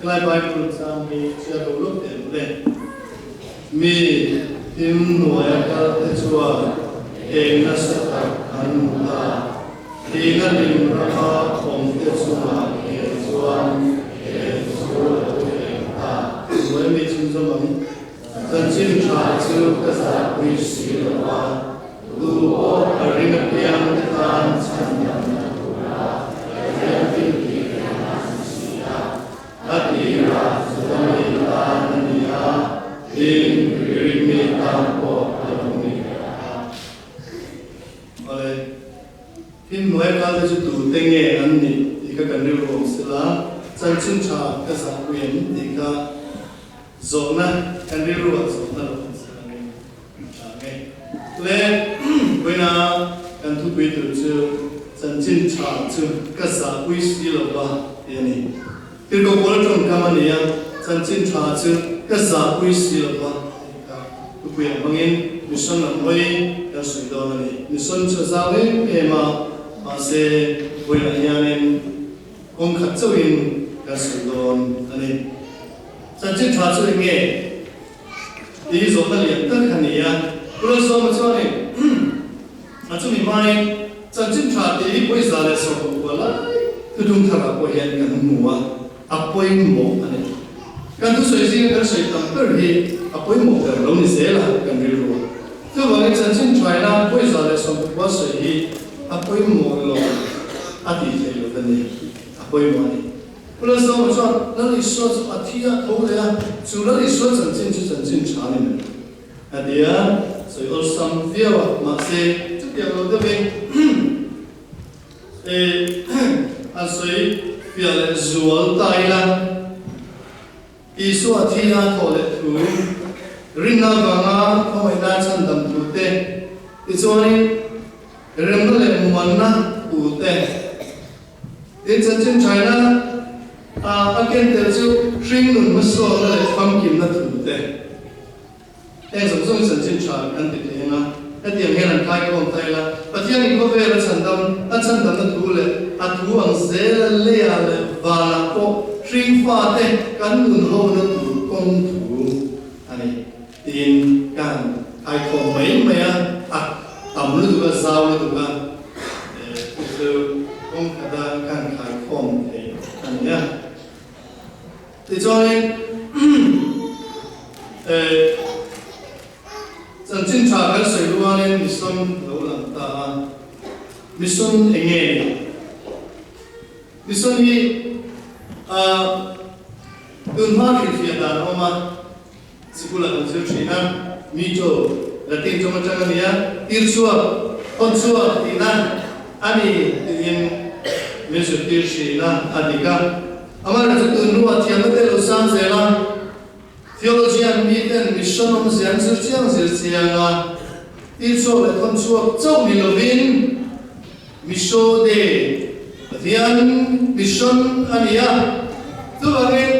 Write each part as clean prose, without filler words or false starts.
Helai Bible chang hi chhiar ho lawk teh ang le. Mi thim hnuaia kal te chuan eng nasa tak an hmu ta. Thihna hlim rama awm te chungah hian chuan eng chu a lo eng ta. Hnuai mi chhunzawm ang. Chanchin tha chu ka zahpui si lo a, tu pawh a ring apiang te tan chhandamna tura Pathian thil tih theihna a ni si a. A tirah Juda mi tan a ni a, tin Greek mi tan pawh a lo ni ve a. Awle, thil hnuai kal te chu tute nge an nih tih kha kan rilru awm sela, chanchin tha ka zahpui em tih kha Zawhna, Kan rilruah zawhna lo awm sela nge tha nge? Le, vawiina kan thupui tur chu chanchin tha chu ka zahpui si lo va ti a ni. Tirhkoh Paula tawngkam a ni a, chanchin tha chu ka zahpui si lo va tih kha thupuiah hmangin mission lam hawi kan sawi dawn a ni. Mission chu a zau em em a, mahse vawiinah hianin kawng khat chauhin kan sawi dawn a ni. Chanchin tha chu eng nge? Tih hi zawhna lian tak a ni a. Pu Lalsawma chuanin a chumi hmain chanchin tha tih hi 119 lai thuthung tharah pawh hian kan hmu a, a pawimawh a ni. Kan thusawi zinga kan sawi tam ber hi a pawimawh ber lo ni zel a kan rilru a. Chuvangin chanchin thaina 119 sawi hi a pawimawh lo a tih theih loh a ni, a pawimawh a ni. Pu Lalsawma chuan Lal Isua chu a thi a tho leh a, chu Lal Isua chanchin chu chanchin tha a ni mai a ti a, sawi awlsam viau a, mahse chutiang lo deuhin an sawi fiah leh zual ta ila, Isua thi a thawh leh thu, rinna vanga khawngaihna chhandam thu te, tichuanin remna leh muanna thu te, Tin, chanchin China a a ken tel chu hringnun hmasawnna leh famkimna thu te. Heng zawng zawng hi chanchin tha kan ti thei ang a, hetiang hian an kaikawm ta ila, Pathianin khawvel a chhandam, a chhandamna thu leh a thu ang zela leia leh vanah pawh hringfate kan nun hona tur kawng thu a ni tiin ka han kaikawm mai mai a, a tam lutuk a, zau lutuk a. Chu chu kawng khata kan khaikhawm thei a ni a. Tichuanin chanchin tha kan sawi rualin mission lo lang ta a. Mission eng nge ni? Mission hi tunhma hrilhfiah dan a awm a. Sikul ah kan zir thin a, Mito, Latin tawng atang a nia, tir chhuak, hawn chhuak tihna a ni tiin min zirtir thin a, a dik a. Amaherawhchu tun hnuah thiamna te lo sang zel a, theologian miten mission awmzia an zir chiang zir chiang a, tir chhuak leh hawn chhuak chauh ni lovin Missio Dei, Pathian mission a ni a, chuvangin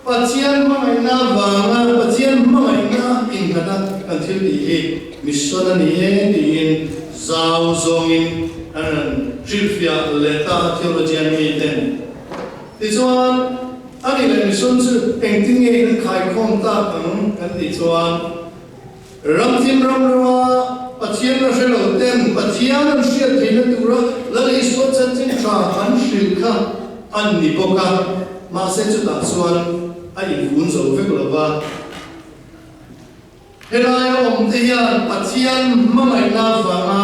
Pathian hmangaihna vanga Pathian hmangaihna innghat a kan thil tih hi mission a ni e tiin zau zawngin an rawn hrilhfiah leh ta a theologian mi ten. Tichuan, a nih leh mission chu engtin nge in khaikhawm tak ang kan tih chuan ramthim ram rama Pathian la hre lo ten Pathian an hriat theihna tura Lal Isua chanchin tha an hrilh kha an ni bawk a. Mahse chutah chuan a invun zo vek lo va. Helaia awmte hian Pathian hmangaihna avanga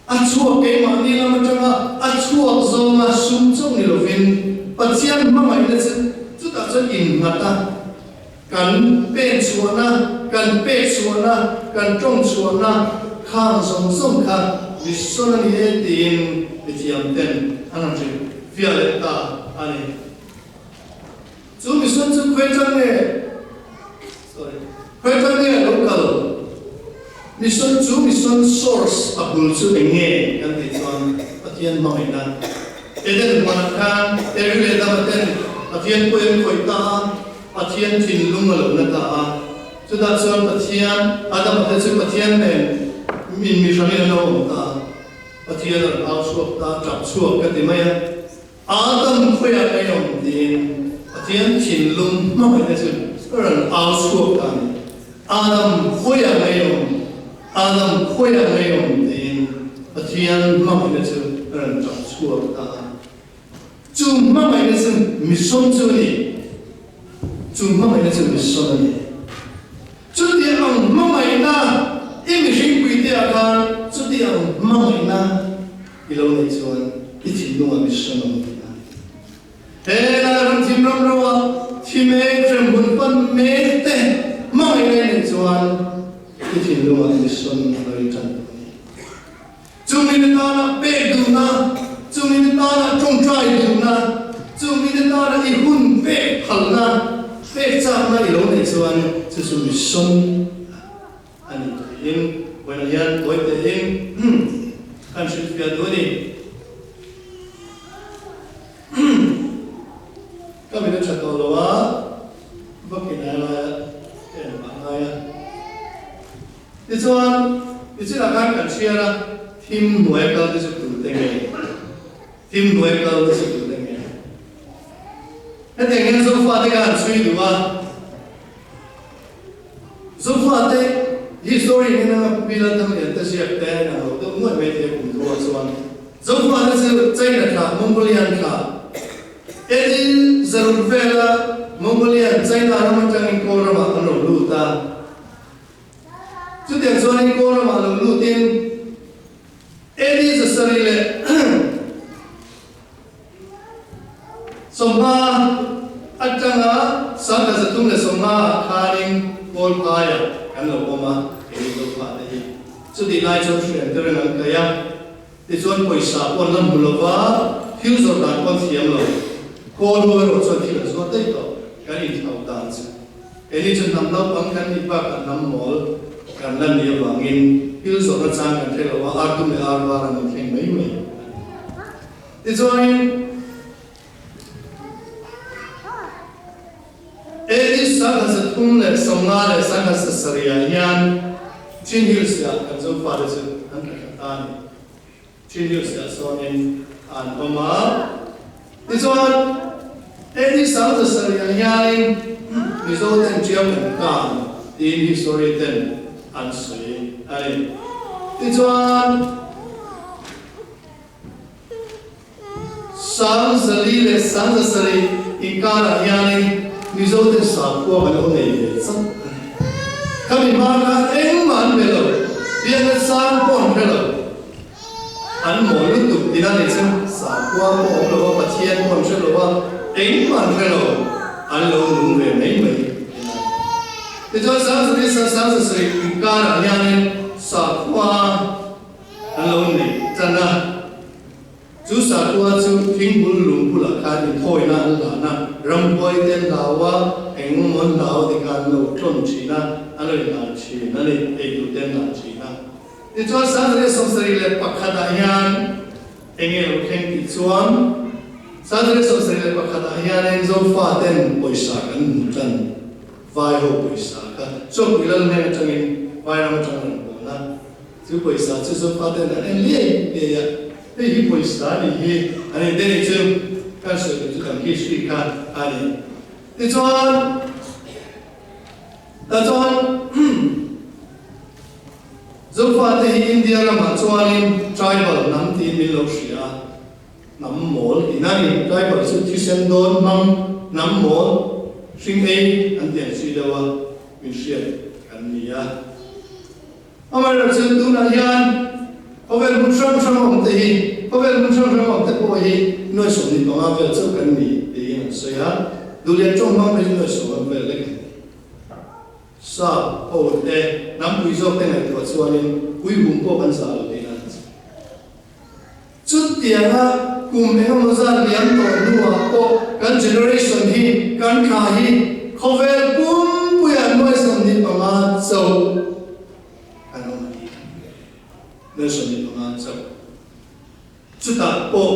a chhuak keimahni lam atanga a chhuak zawnga sum chauh ni lovin Pathian hmangaihna chu chutah chuan innghat a, kan pen chhuahna, kan pek chhuahna, kan tawng chhuahna khang zawng zawng kha mission a ni e tiin mithiamten an han hrilh. Fiah leh ta a ni. Chu mission chu khawi atang nge, sorry, khawi atang nge a lo kal? Mission chu mission source a bul chu eng nge kan tih chuan Pathian hmangaihna. Eden huanah khan Eri leh Adama ten Pathian pawi an khawih ta a, Pathian thinlung a lo na ta a. Chutah chuan Pathian, Adama te chu Pathian nen inmihranin an lo awm ta a. Pathian a rawn au chhuak ta, tap chhuak ka ti mai a, Adam khawiah ka i awm tiin Pathian. Pathian thinlung hmangaihna chu a rawn au chhuak ta a ni. Adam khawiah ngei awm, Adam khawiah ngei awm tiin Pathian hmangaihna chu a rawn tap chhuak ta a. Chu hmangaihna chu mission chu a ni. Chu hmangaihna chu mission a ni. Chuti ang hmangaihna i mihringpuite ah khan chuti ang hmangaihna i lo neih chuan i thinlungah mission a awm tih a ni. He lai ram thim ram ro ah thi mek hremhmun pan mek te hmangaihna i neih chuan i thinlungah mission a lo intan tawh a ni. Chumi ni tana pek duhna, chumi ni tana tawngtai duhna, chumi ni tana i hun pek phalna, pek chakna i lo neih chuan chu chu mission a ni tiin vawiinah hian tawi tein kan hrilhfiah duh a ni. Ka mit a tha tawh lo a, va kinai laia ka en pah ngai a. Tichuan, nichinah khan kan hriat a, thim hnuai kal te chu tute nge? Thim hnuai kal te chu tute nge? Hetiang hian Zofate kha an chhui duh a, Zofate history hi nanga Pu Bilan Thanglian te ziak te a inang lo deuh nuaih mai thei a kum thu ah chuan Zofate chu China thla, Mongolian thla, Edi zaruk vela Mongolian, China ram atangin Kawl ramah an lo lut a. Chutiang chuanin Kawl ramah lo lutin Edi Zasari leh Sawmhma atanga 1330 ah khanin Kawl phaiah kan lo awm a, kei Zofa te hi. Chutih lai chuan hriam te reng an kaih a, tichuan pawisa pawh an la hmu lova, thil zawrh dan pawh an thiam lo. Kawl ho erawh chuan thil an zuar daih tawh, kan inthlau dan chu. Keini chu hnam naupang kan nih bakah hnam mawl kan la nih avangin thil zawhna chang kan hre lo a, ar dum leh ar var an inthleng mai mai a ni. Tichuanin, AD 1337 ah hian Chin Hills ah kan Zofate chu an tla thla ta a ni. Chin Hills ah sawnin an awm a. Tichuan, AD 1700 ah hianin Mizo ten Tiau kan kan tiin history ten an sawi a ni. Tichuan, 407 inkarah hianin Mizo ten sakhua kan lo nei ve chauh a ni. Khami hma khan engmah an be lo, biakna sang pawh an hre lo. An mawl lutuk tina ni chu sakhua pawh awm lo a, Pathian pawh an hre lo a, engmah an hre lo, an lo nung ve mai mai tina. Tichuan 1700 inkarah hianin sakhua An lo nei tan a, chu sakhua chu thingbul lung bulah khan inthawina an hlan a, ramhuai te an hlau a, engemaw an hlau ti kha an lo tlawn thin a, an lo inhlan thin a ni, eitur te an hlan thin a. Tichuan 1771 ah hian enge lo thleng tih chuan 1771 ah hianin Zofa ten pawisa kan hmu tan, vai ho pawisa kha Chawpui lal hmel atangin vairam atang an rawn hawn a, Chu pawisa chu Zofa ten an en liai liai a, hei hi pawisa a nih hi an en te nih chu kan sawi tur chu kan history kha a ni. Tichuan, tah chuan Zofa te hi India ramah chuanin tribal hnam tiin min lo hria a, hnam mawl tihna a ni. Tribal chu thisen dawn hmang hnam mawl hring ei an ti ang si deuh a, min hriat kan ni a. Amaherawhchu chu tunah hian khawvel hmun hrang hrang awm te hi, khawvel hmun hrang hrang awm te pawh hi nuai 25 vel chauh kan ni tiin an sawi a, Duhlian tawng hmang phei chu nuai sawm vel lek an ni. Sap ho te, hnampui zawk te ngaihtuah chuanin puihum pawh kan zah lo tiin an sawi. Chutianga kum engemaw zat liam tawh hnuah pawh kan generation hi, kan thla hi khawvel pumpuiah nuai 25 chauh kan awm a ni. Nuai 25 chauh. Chutah pawh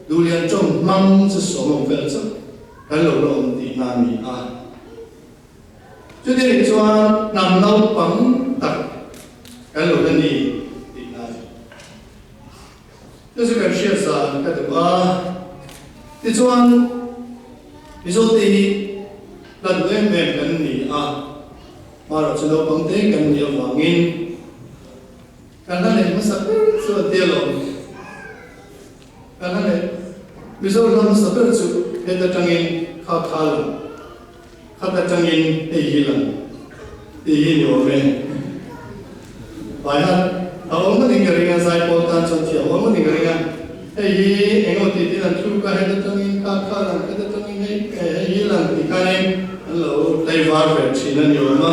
Duhlian tawng hmang chu sawm awm vel chauh kan lo la awm tihna a ni a. Chutiang chuan hnam naupang tak kan lo la ni tihna a ni. Chu chu kan hriat zan ka duh a, tichuan. Mizote hi hla duh em em kan ni a, hmarawh chu naupang te kan nih avangin kan hla neih hmasa ber chu a tia lo. Kan hla neih Mizo hla hmasa ber chu heta tangin kha kha lang, khata tangin hei hi lang tih hi ni awm e. Vai han a awm ngawtin ka ring a, zaipawl tan chuan thiam awm ngawtin ka ring a. Hei hi eng emaw tih tin an thluk a, heta tangin kha kha lang, heta tangin hei hei hi lang tih khanin an lo tlaivar ve thin a ni awm a.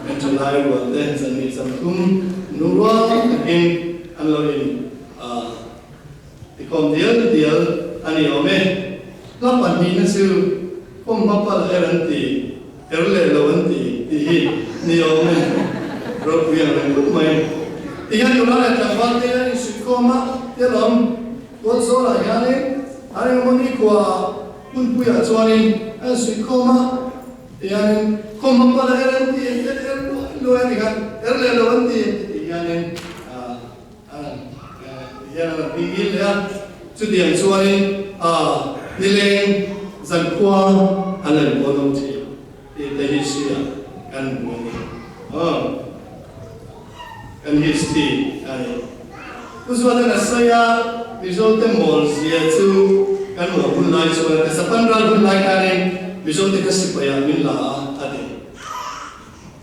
Kan thalai rual te zanni zanthum nu rual takin an lo in a tikhawm dial dial a ni awm e. Hla pahnihna chu khawm hma pal er an ti. Er leh lo an ti tih hi ni awm e, ropui ang reng khawp mai. Ti hian nula leh tlangval te an insuihkhawm a, ti alawm tual zawlah hianin an engemaw nikhuaah hunpuiah chuanin an insuihkhawm a, ti hianin khawm hmapala er an ti er er luai luai a ni kha, er leh lo an ti ti hianin ah ti hian an rawn hming ngil leh a. Chutiang chuanin nileng zankhua an la inpawn awm thin tih te hi sia kan hmu a ni. Aw, kan history a ni. Pu Zuatan a sawi a, Mizote mawl zia chu kan uar hun lai chuan ka Japan ral hun lai khanin Mizote kha sipaiah min la a, a ti.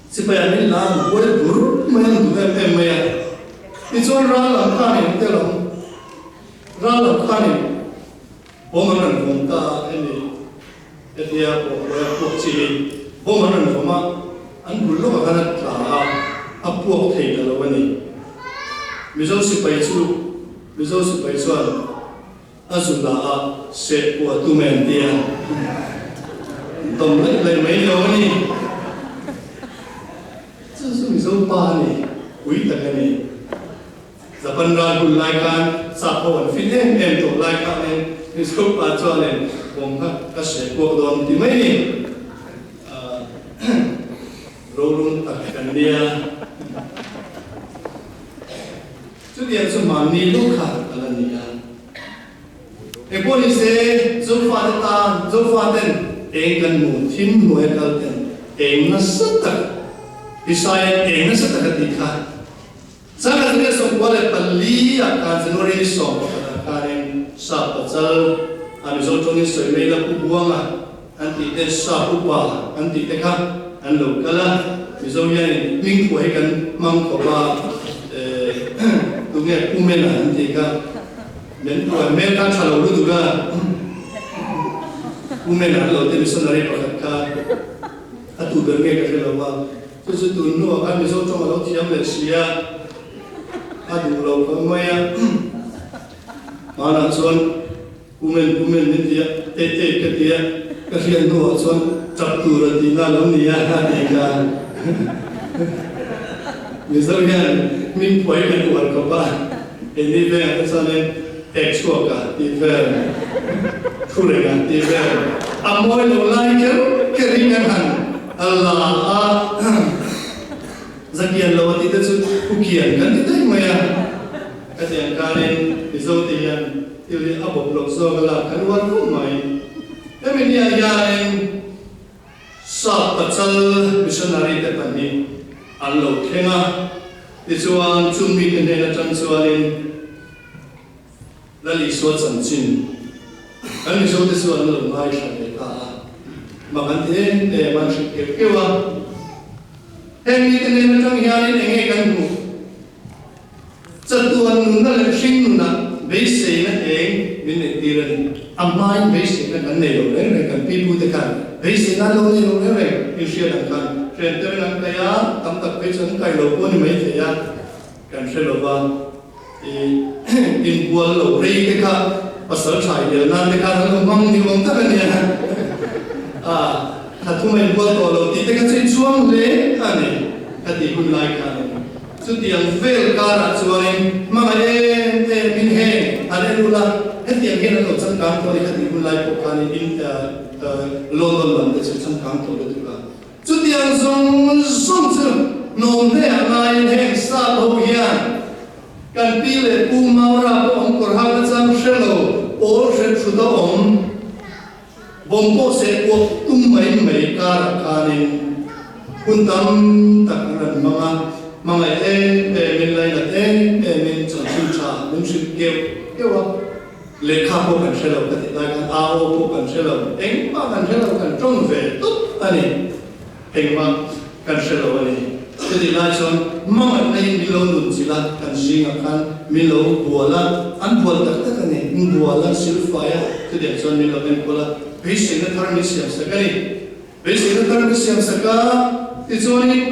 Sipaiah min la an buai bur mai an duh em em mai a. Tichuan ral lam khanin tel awm. Ral lo khanin bawm an rawn vawm ta a, hemi hetia pawh huai a puak chi hi bawm an rawn vawm a, an bul lawkah khan a tla a, a puak thei ta lo a ni. Mizo sipai chu Mizo sipai chuan a zu la a, seh puah tum e an ti a, an tawm laih laih mai lo a ni. Chu chu Mizo pa a ni, pui tak a ni. Japan ral hun lai khan sap ho an fit em em tawh lai khanin Mizo pa chuanin bawm kha ka hre kuak dawn ti mai ni. Rolung tak kan nia. Chutiang chu mahni luk kha a la ni a. Engpawh ni se Zofate tan, Zofaten eng kan hmu thim hnuaia kal ten eng nasa tak, Isaiah eng nasa tak a tih kha. Sangha zirlai 94 ah khan January ni 11 ah khanin Sap pachal a Mizo tawngin sawi mai la Pu Buanga an tih te Sap upa an tih te kha an lo kal a, Mizo hianin hming phuah hi kan hmang khawp a, tunge Pu Mena an tih kha men phuah hmel kha tha lo lutuk a, Pu Mena an lo ti missionary pakhat kha a tu ber nge ka hre lo a. Chu chu tun hnuah khan Mizo tawng a lo thiam leh si a, a duh lo khawp mai a. Hmanah chuan Kumen Kumen min ti a, Tet tet ka ti a, ka hriat hnuah chuan tap tur a tihna a lo ni a, a ti kha. Mizo hian hming phuai kan uar khawp a, keini vengah te chuanin Ek chhuak a tih vel, thu reng a tih vel, a mawi lo lai kher kherin kan han a la a, zakian lo a tih te chu ukian kan ti daih mai a, ka ti ang khanin Mizo te hian thil hi a bawp loh zawk a lak kan uar khawp mai. Hemi nia hianin Sap pachal missionary te pahnih an lo thleng a, tichuan chung mite hnen atang chuanin Lal Isua chanchin kan Mizote chu an lo ngaithla ve ta a, mak an ti em em an hrilh keuh keuh a. Heng mite hnen atang hianin eng nge kan hmuh? Chatuan nunna leh hring nunah beiseina eng min neih tir a ni. A hmain beiseina kan nei lo reng reng, kan pipute khan beiseina an lo nei lo reng reng, inhriat ang khan hren te reng an kai a, tam tak phei chu an kai lo pawh a ni maithei a, kan hre lo va. Inbual lo rei te kha pasal tha i del nan te khan an lo hmang ni awm tak a nia. A thla thum a inbual tawh lo tih te kha chu i chhuang hle a ni ka tih hun lai khan. Chutiang vel karah chuanin hmangaih em em in heng an en ula hetiang hian an lo changkang tawh a ni ka tih hun lai pawh khanin in London lam te chu changkang tawh lutuk a. Chutiang zawng zawng chu hnawm hle a ngaiin heng sap ho hian kan pi leh pu Maura pawh an kawr hak nachang hre lo pawl hre thut a awm. Bomb pawh seh puak tum mai mai karah khanin hun tam tak an rawn hmang a, hmangaih em emin lainat em emin chanchin tha min hrilh keuh keuh a, lehkha pawh kan hre lo ka tih lai khan AO pawh kan hre lo, engmah kan hre lo kan tawng ve tawp a ni. Engmah kan hre lo a ni. Chutih lai chuan hmangaihna hi min lo nun chilh a, kan zingah khan min lo bual a, an bual tak tak a ni, min bual a, silfai a, chutiang chuan min lo enkawl a, beiseina thar min siam sak a ni. Beiseina thar min siam sak a, tichuanin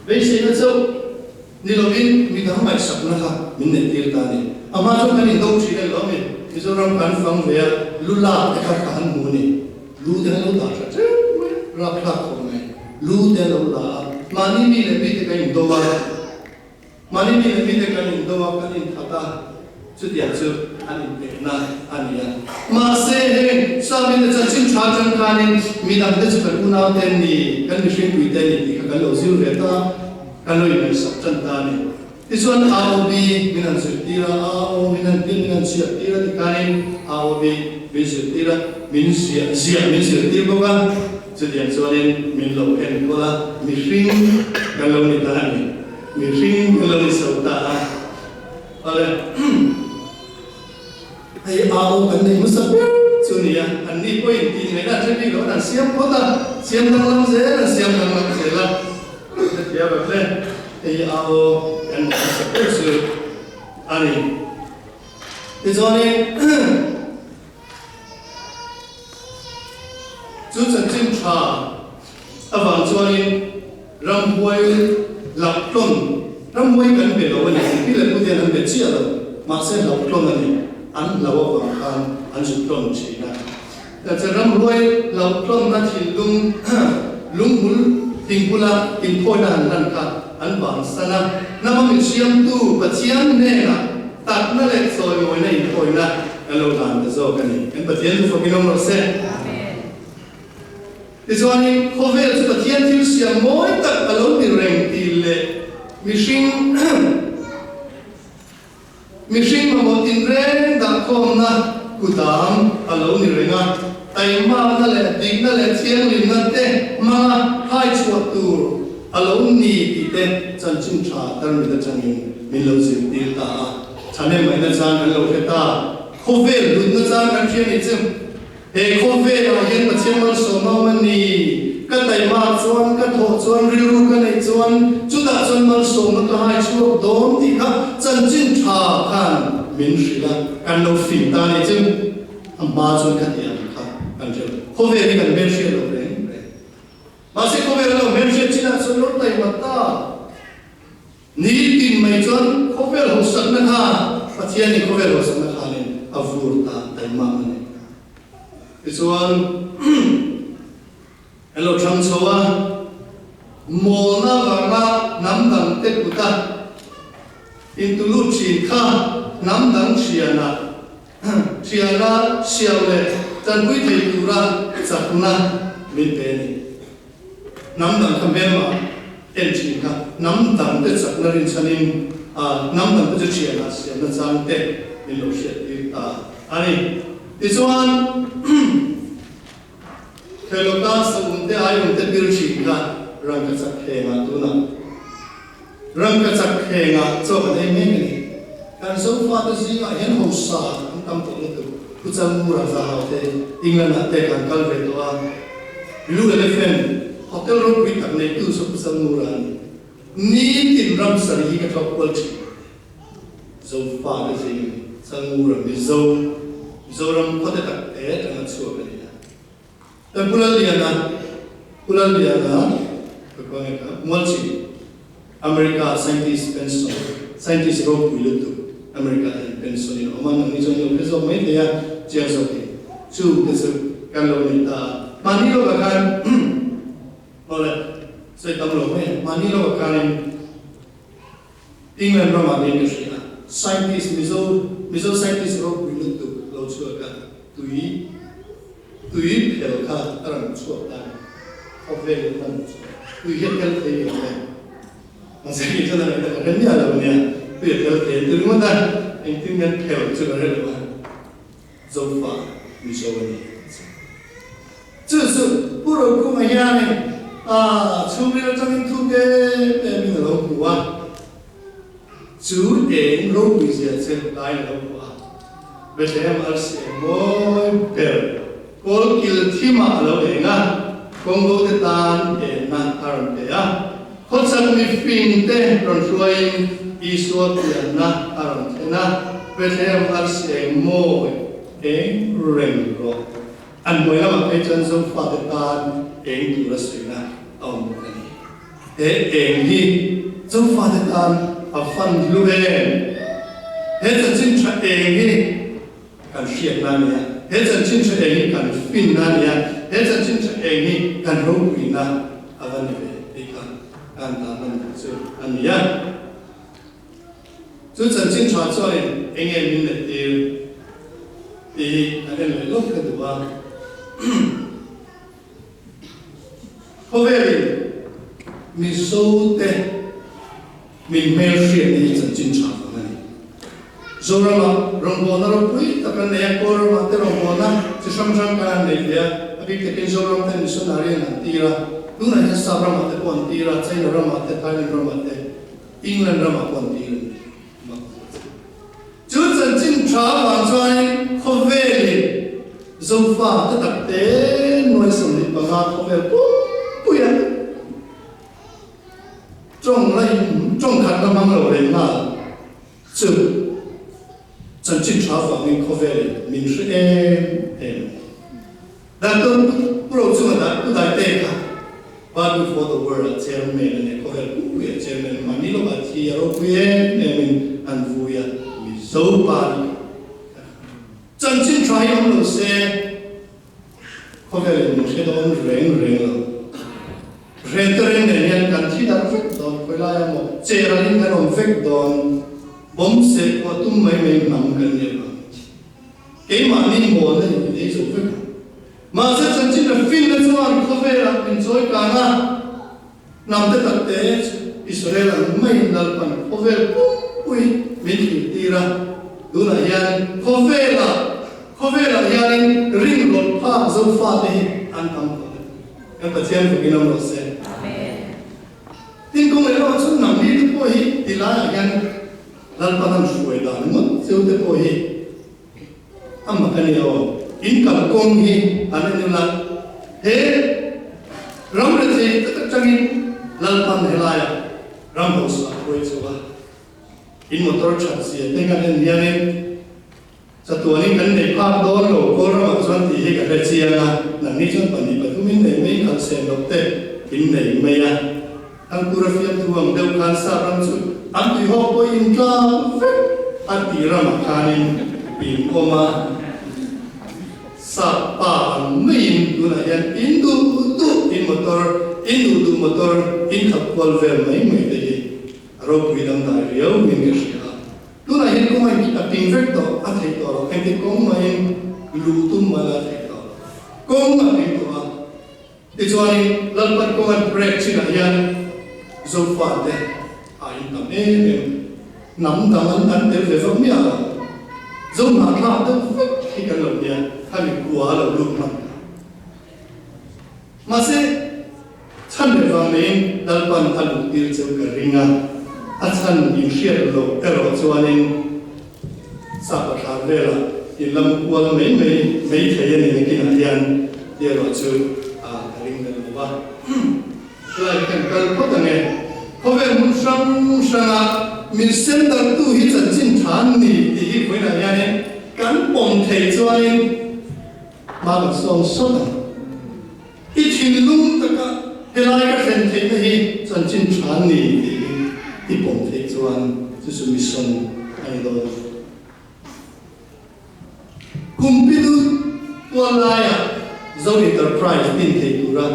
beiseina chauh ni lovin midang ngaihsakna kha min neih tir ta a ni. A hma chuan kan indo thin a ni lo a mi? Mizoram kan fang ve a, lu lak te kha ka han hmu a ni. Lu te an lo dah tha teuh mai a, rapthlak khawp mai. Lu te an lo la a, mahni mi leh mi te kan indo a, mahni mi leh mi te kan indo a, kan inthat a, chutiang chu an inpekna a ni a. Mahse heng Sami te chanchin tha atang khanin midang te chu kan unau te an ni, kan mihringpui te an ni tih kha kan lo zir ve ta a, kan lo ingaihsak tan ta a ni. Tichuan AOB min han zirtir a, AO min han tin min han chhiahtir a tikhanin AOB min zirtir a, min ziah ziah min zirtir bawk a, chutiang chuanin min lo enkawl a, mihring kan lo ni ta a ni, mihring kan lo ni so ta a. Awle, hei AO kan nei hmasa ber chu ni a, anni pawhin tih ngaihna an hre bik lo, an siam phawt a, siam danglam zel an siam danglam zel a. Hetiang ang hle hei a aw kan hmu hmasa ber chu a ni. Tichuanin chu chanchin tha avang chuanin ramhuai hlauhtlawn, ramhuai kan be lo a ni, pi leh pu ten an be chiah lo, mahse hlauhtlawn a ni, an hlau avang khan an zuk tlawn thin a. Chu ramhuai hlauhtlawnna thinlung lunghmul thingpula inkhawina han hlan kha an bansan a, hnama min siamtu Pathian hnenah takna leh chawimawina inkhawina kan lo hlan ta zawk a ni. Kan Pathian chu fakin awm rawh se. Tichuanin khawvel chu Pathian thil siam mawi tak a lo ni reng tih leh mihring Mihring mamawh tinreng dahkhawmna kudam a lo ni reng a, taihmakna leh dikna leh thianghlimna te hmanga hai chhuah tur a lo ni tih te chanchin tha tarmit atangin min lo zirtir ta a. Thahnemngaihna chang kan lo hre ta, khawvel hlutna chang kan hria ni chu. He khawvelah hian Pathian malsawm awm a ni. Ka taima chuan, ka thawh chuan, rilru ka neih chuan, chutah chuan malsawmna ka hai chhuak dawn tih kha chanchin tha khan min hrilh a, kan lo fing ta a ni chu. A hma chuan kha ti ang kha kan hre lo. Khawvel hi kan hmelhriat lo reng reng. Mahse khawvel an lo hmelhriat chinah chuan lo taima ta. Nitin mai chuan khawvel hausakna kha Pathianin khawvel hausakna khanin a vur ta taimam a ni. Tichuan an lo thlang chho a, mawlna vanga hnam dangte kuta intulut thin kha hnam dang thiana thiana siam leh tanpui thei tura chakna min pe a ni. Hnam dang kha hmelma en thin kha hnam dang te chakna rinchhanin hnam dang te chu thianah siamna chang te min lo hriat tir ta a ni. Tichuan Khelawta saum te aium te pir thin kha rangkachak khengah tunah rangkachak khengah chaw kan ei mek a ni. Kan Zofate zingah hian hausa an tam tawh lutuk. Pu Chalmura Zahau te England ah te kan kal ve tawh a, Blue Elephant hotel ropui tak neitu chu Pu Chalmura a ni. Nitin ram sarih hi ka tlawk kual thin. Zofa te zing a ni. Chalmura Mizo, Mizoram khawte tak te atanga chhuak a ni a. Kan Pu Lalliana, Pu Lalliana, ka khaw nge kha, Mualchin, America scientist pension, scientist ropui lutuk America hian pension in a awm a, nangni chuan lo hre zawk mai thei a, chiang zawkin chu te chu kan lo nei ta a. Mahni lawkah khan awle sawi tam lo mai a, mahni lawkah khanin England ramah niin ka hria a, scientist Mizo Mizo scientist ropui lutuk lo chhuak a, tui tui phel kha a rawn chhuak ta a ni. Khawvel in a rawn chhuak tui hi a phel thei em em. Mahse kei chuan a ngaihna ka hre miah lo nia, tui a phel thei ti ringawt a, engtin nge phel chu ka hre lo a, Zofa Mizo a ni. Rokunga hianin a chhungril atangin thuk em em in a lo hmu a, chu eng ropui zia che laiin a lo hmu a, Bethlehem arsi eng mawi ber kawl kil thimah a lo eng a, Congo te tan enna a rawn pe a, khawchhak mifing te rawn hruaiin Isua pianna a rawn thlen a, Bethlehem arsi eng mawi eng reng rawh. An hnuai lamah phei chuan Zofate tan eng tura suihna a awm bawk a ni. He eng hi Zofate tan a fan hlu em? He chanchin tha eng hi kan hriatna a ni a, he chanchin tha eng hi kan finna a ni a, he chanchin tha eng hi kan ropuina a va ni ve tih kha kan tan lan chu a ni a. Chu chanchin tha chuanin eng nge min let tir tih hi kan en leh lawk ka duh a. Khawvelin Mizote min hmelhriatna hi chanchin tha vang a ni. Zoramah rawngbawlna ropui tak an nei a, Kawlramah te rawngbawlna chi hrang hrang kan han nei ve a, a bik takin Zoram ten missionary an han tir a, tunah hian Sap ramah te pawh an tir a, China ramah te, Thailand ramah te. England ramah pawh an tir a ni. Mak zet zet. Chu chanchin tha vang chuanin khawvelin Zofa te tak te nuai 25 khawvel pumpui a tawng la in tawng khat la hmang lo reng nghal chu chanchin tha vangin khawvelin min hre em em a ni. Doctor Pu Rochunga dah Pu Daite kha Bible for the World ah chairman a nia, khawvel pumpui ah chairman mahni lawkah thi a ropui em em in an vui a, Mizo pa nih kha chanchin tha hi awm lo se khawvel in min hre dawn reng reng lo. Ren te reng nen hian kan thi darh vek dawn, khawi lai ah maw che ral in kan awm vek dawn, bawm seh kuah tum mai mai hnam kan ni avang. Keimahni mawlna in min ei zo vek ang. Mahse chanchin a finna chuan khawvelah min chawi kang a, hnam te tak te chu Israel ang maiin Lalpan khawvel pumpui min thlir tir a, tunah hian khawvelah khawvelah hianin ringlawt phak Zofate hi an tam tawh a ni. Kan Pathian fakin awm rawh se. Tin kawng leh lamah chuan nangni te pawh hi tilaiah hian Lalpan an hruai dan ngawt cheu te pawh hi a mak a ni aw. In kal kawng hi an en ula, he ram rethei tak atangin Lalpan helaiah ram hausa a hruai cheu a. In motor that zia te kan en hianin chatuanin kan nei phak dawn lo kawl ramah chuan tih hi ka hre chiang a, nangni chuan pahnih pathumin nei mai khalh sen loh te in nei mai a. Thangkura fiamthu ang deuh khan sap ram chu an tuihawk pawh in tlang vek a tih ramah khanin in awm a, sap pa ang maiin tunah hian in duh duh in motor, in duh duh motor in khap kual vel mai mai te hi a ropui dangdai riau in ka hria a. Tunah hian kawng a in a ping vek tawh, a theih tawh loh, engti kawng mahin luh tum mah la a theih tawh loh, kawng a ping tawh a. Tichuanin Lalpan kawng an break chinah hian Zofate a in tam em em, hnam dang an an tel ve vak miah lo. Zo hnahthlak deuh vek hi kan lo nia, khami kua a lo lut hman ta. Mahse, chhan leh vang neiin Lalpan a luh tir cheu ka ring a, a chhan in hriat loh erawh chuanin Sapa thlar velah in lam kual mai mai mai thei a ni nakinah hian tih erawh chu a ka ring leh lo va. Helai kan kal phawt ang e. Khawvel hmun hrang hranga min sem darhtu hi chanchin tha an ni tih hi vawiinah hianin kan pawm thei chuanin hma kan sawm sawt ang. I thinlung taka helai ka thlen theihna hi chanchin tha an ni tih hi i pawm theih chuan chu chu mission a ni dawn. Kumpidu tual laia Zo Enterprise din thei tura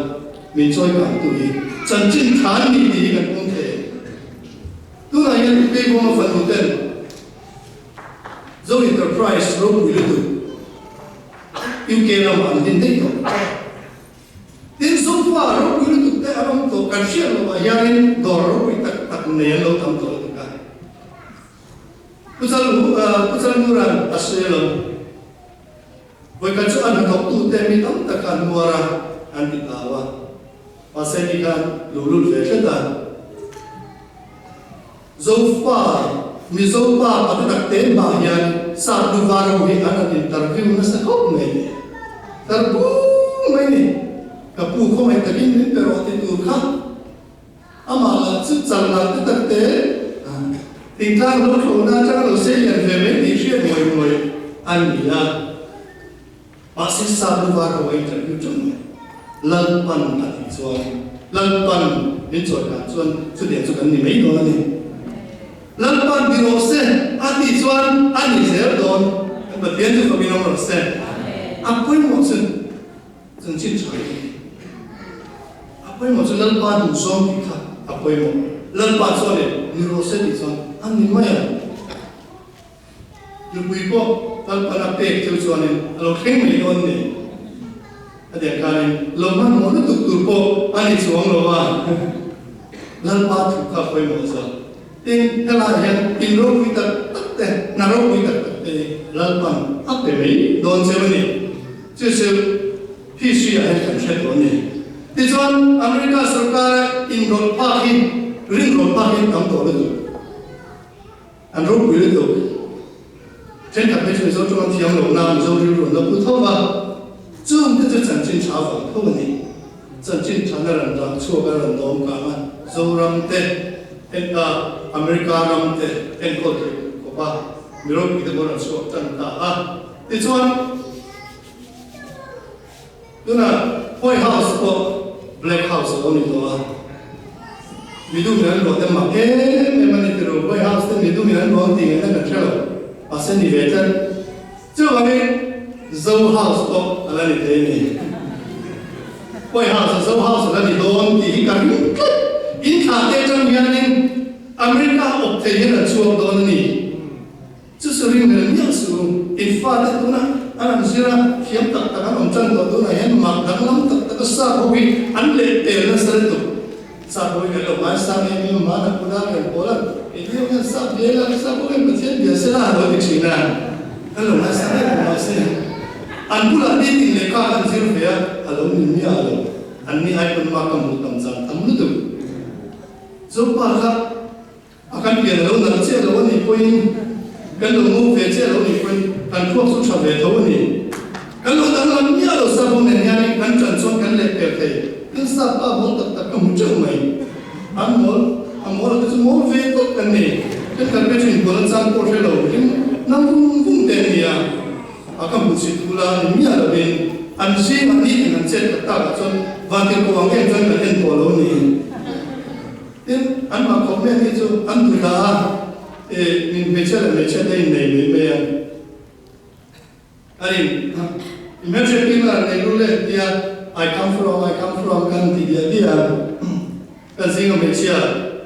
min chawi kangtu hi chanchin tha an ni tih hi kan pawm thei em? Tunah hian Keivawma fanu ten Zo Enterprise ropui lutuk UK ramah an din daih tawh. Tin, Zofa ropui lutuk te an awm tawh kan hriat loh ah hianin dawr ropui tak tak nei an lo tam tawh lutuk a. Pu Chalhu Pu Chalmura'n a sawi lo. Vawikhat chu an hnathawktute mi tam tak an nuar a. an ti tau a. Mahse ni khan luhlul ve hret a. Zofa, Mizo pa pate tak te hmah hian sap nu var ho hi an rawn interview nasa khawp mai ni. Tar bung mai ni. Ka pu khawngaih takin min pe rawh ti tur kha amah lah chu chal lah te tak te thingtlang lo thlawhna atanga lo sei lian ve mai tih hriat ngawih ngawih a ni a. Mahse sap nu var ho a interview ṭeuh mai. Lalpan a tih chuan, Lalpan min chawi dan chuan chutiang chu kan ni mai dawn a ni. Lalpan ti rawh se a tih chuan a ni zel dawn. Kan Pathian chu fakin awm rawh se. A pawimawh chu chanchin ṭha hi a ni. A pawimawh chu Lalpa duhzawng tih kha a pawimawh. Lalpa chuanin ni rawh se tih chuan a ni mai ang. Nupui pawh Lalpan a pek cheu chuanin a lo thleng mai dawn ni. A tiang khanin lo hmanhmawh lutuk tur pawh a ni chuang lo a, Lalpa thu kha pawimawh zawk. Tin, helaiah hian in ropui tak tak te, hna ropui tak tak te hi Lalpan a pe mai dawn cheu a ni. Chu chu history ah hian kan hre tawh a ni. Tichuan, America sorkara inrawlh phak hi, rinrawlh phak hi an tam tawh lutuk. An ropui lutuk. Thenkhat phei chu Mizo tawng an thiam lo na, Mizo rilru an la pu tho va. Chung te chu chanchin tha vang tho a ni. Chanchin tha na rawn dah chhuak a rawn dawm kang a, Zoram te, heta America ram te enkawl thei tur khawp a mi ropui te pawh rawn chhuak tan ta a. Tichuan, Tunah White House pawh Black House a lo ni tawh a, midum in an luah te mak em em a ni ti lo, White House te midum in an luah ang tih ngaihna kan hre lo, mahse ni ve tlat. Chuvangin Zo House pawh a la ni thei a ni. White House a Zo House a la ni dawn tih hi ka ring tlat. In thlah te atang hianin America awp thei hian an chhuak dawn a ni. Chu chu ring reng miah su, in fate tuna an an zir a, thiam tak tak an awm tan tawh tunah hian mak danglam tak tak a sap ho hi an leh pel nasa lutuk. Sap ho hi kan lo ngaisang em em a, mahna kut a kan pawl a, kei hian sap bia ila, sap ho hian Pathian bia sela a lo ti thin a, kan lo ngaisang em em mahse an bulah nitin lehkha kan zir ve a, a lo ni miah lo, an ni ai pawn mak ka hmuh tam zan tam lutuk. Zopa kha. A kan pian a lo nalh chiah lo a nih pawhin, kan lo ngo ve chiah lo a nih pawhin kan thluak chu tha ve tho a ni. Kan lo danglam miah lo sap ho nen hianin kan ṭan chuan kan leh pel thei. Tin sap pa mawl tak tak ka hmu ṭeuh mai. An mawl, a mawl a te chu mawl ve tawp kan ni. Kan kal pe ṭhin bual a chang pawh hre lo hlim nam vung vung te an ni a. A ka hmuh chhit thu la ni miah lovin an zingah nitin an chet tak takah chuan vantirhkoh ang em chuan kan en tawh lo a ni. Tin, an mah khawp mek hi chu an duh ta a, e, min hmeichhia leh hmeichhia te innei mai mai a. A in, i hmelhriat kim a nei lu le tia I come from, I come from kan ti diah diah a. Kan zinga hmeichhia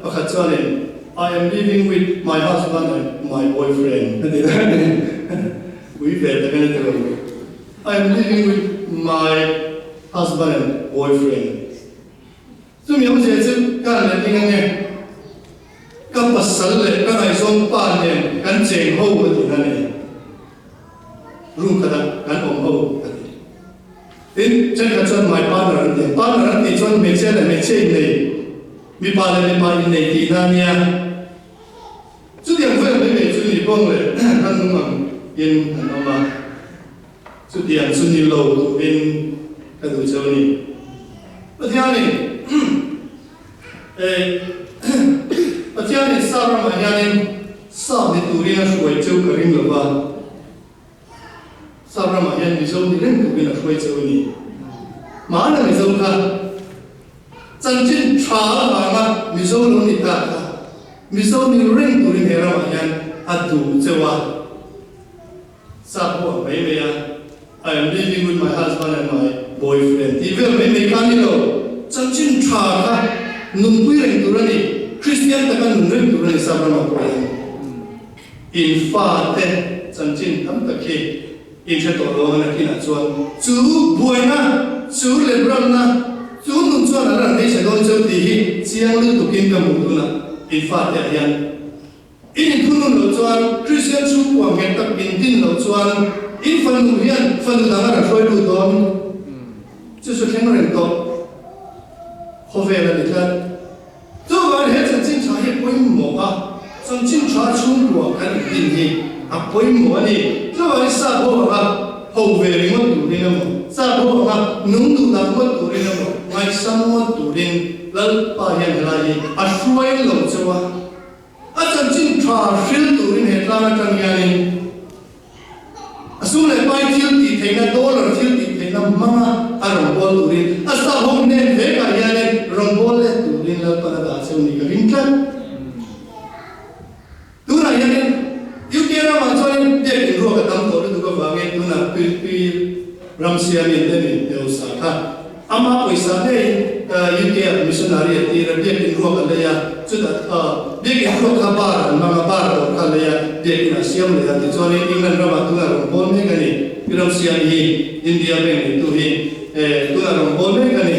pakhat chuanin I am living with my husband and my boyfriend a ti daih a ni. Ui ve tak a ni tilo. I am living with my husband and boyfriend. Chumi awmzia chu ka han let ding ange, ka pasal leh ka ngaihzawng pa nen kan cheng ho a tihna a ni. Room khatah kan awm ho a ti. Tin, thenkhat chuan my partner an ti ang. Partner an tih chuan hmeichhia leh hmeichhia innei, mipa leh mipa innei tihna a nia. Chutiang vel mai mai chu ni bawng leh kan nung ang in an awm a. Chutiang chu ni lo turin ka duh cheu a ni. Pathianin eh Pathianin Sap ramah hianin Sap ni turin a hruai cheu ka ring lo va, Sap ramah hian Mizo ni reng turin a hruai cheu a ni. Hmana Mizo kha chanchin tha avanga Mizo lo ni ta kha Mizo ni reng turin he ramah hian a duh cheu a. Sap ho ang mai mai a, I am living with my husband and my boyfriend tih vel mai mai kha a ni lo. Chanchin tha kha nunpui reng tur a ni, Kristian taka nun reng tur a ni sap ramah pawh hian. In fate chanchin tam tak hi in hre tawh lo ang a nakinah chuan chu buaina, chu lemramna, chu nun chuan an rawn hmeichhe dawn cheu tih hi chiang lutukin ka hmuh tunah in fate ah hian. In inthunun loh chuan, Kristian chhungkua nghet tak in din loh chuan in fanu hian fanu dang a rawn hruai lut dawn. Chu chu thleng reng tawh khawvel a ni tlat. Chuvangin he chanchin tha hi a pawimawh a, chanchin tha chhungkua kan intin hi a pawimawh a ni. Chuvangin sap ho anga ho ve ringawt turin emaw, sap ho anga nung duh dak ngawt turin emaw, ngaihsam ngawt turin Lalpa hian helai hi a hruai lo cheu a. A chanchin tha hril turin he tlang atang hianin A sum leh pai thil tih theihna, dollar thil tih theihna hmanga a rawngbâwl turin, a sahawm hnen vekah hianin rawngbâwl let turin Lalpan a dah cheu ni ka ring tlat. Tunah hianin UK ramah chuanin biak inruak a tam tawh lutuk avangin tunah tui ram siamin Demi Heusa kha Ama pawisa ngeiin UK ah missionary a tir a, biakin ruak a lei a, chutah biakin ruak kha bar an hmang a, bar dawr kha a lei a, biakin ah siam leh a, tichuanin England ramah tunah rawn bawl mek a ni, i ram siam hi India bank neitu hi tunah rawn bawl mek a ni,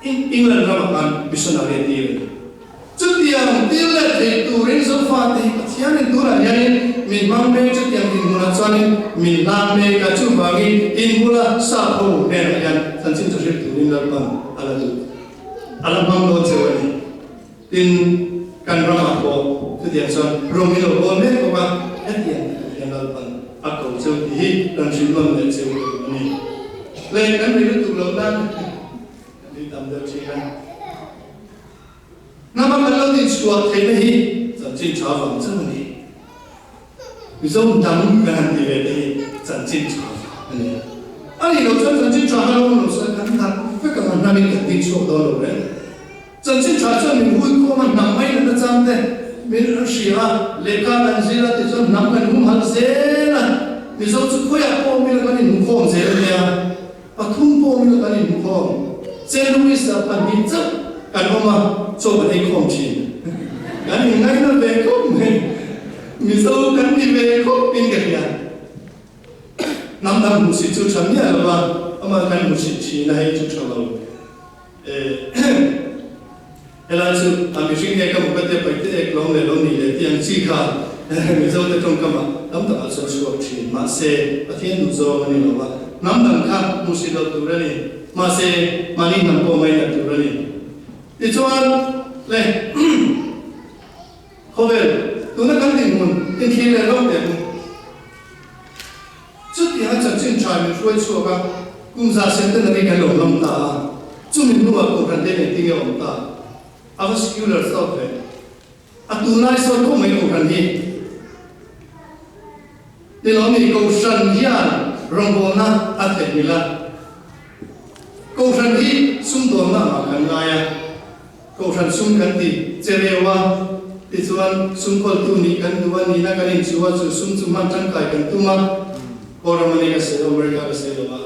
England ramah khan missionary a tir a ni. Chutiang thil leh theih turin Zofate hi Pathianin tunah hianin min hmang mek, chutiang dinhmunah chuanin min hlang mek a, chuvangin in bula sap ho hnenah hian chanchin chu hrilh turin Lalpan a la duh, a la hmang dawn cheu a ni. Tin, kan ramah pawh chutiang chuan rawng hi lo bawl mek bawk a, hetiang tur hian Lalpan a ko cheu tih hi kan hrilh nawn leh cheu ka duh a ni. Le, kan rei lutuk loh nan kan ri tam deuh thin a. Hnama kan lo dinchhuah theihna hi chanchin tha vang chauh a ni. Mizo dang kan han ti ve te hi chanchin tha vang a ni a. A nih loh chuan chanchin tha kha lo awm lo chuan kan hnam vek ang a, hnamin kan dinchhuak dawn lo reng. Chanchin tha chuan min hui khawm a, hnam mai natna chang te min hria a, lehkha kan zir a tichuan hnam kan humhalh zel a, Mizo chu khawiah pawh awm ila kan inhmukhawm zel nia. Pathum pawh awm ila kan inhmukhawm. Chen Louis-a pahnih chauh kan awm a, chaw kan ei khawm thin. Kan inngaihna ve khawp mai. Mizo kan ni ve khawp in ka hria. Hnam dang hmuhsit chu tha miah lo va, amah kan hmuhsit thin a, hei chu tha lo. Helai chu a mihring nge ka hmu ka tia paihte ek lawm leh lo nih leh tih ang chi kha Mizo te tawngkamah tam takah chuan chhuak thin. Mahse, Pathian duh zawng a ni lo va, hnam dang kha hmuhsit loh tur a ni. Mahse, mahni hnam pawh ngainat tur a ni. Tichuan, le khawvel tuna kan dinhmun inthlir leh lo teh u. Chutianga chanchin tha min hruai chhuak a, kum za centenary kan lo hmang ta a, chumi hnuah Kohhran te nei tinge awm ta? A va secular sawt ve. A tunlai sawt khawp mai Kohhran hi. Ni lo mi Kohhran hian rawngbawlna a theihnghilh a, Kohhran hi sumdawnna angah kan ngai a, Kohhran sum kan ti che reu a, tichuan sum kawltu nih kan duh a, nihna kan inchuh a, chu sum chu hman tangkai kan tum a, Kawlram a ni ka sawi lo, America ka sawi lo a,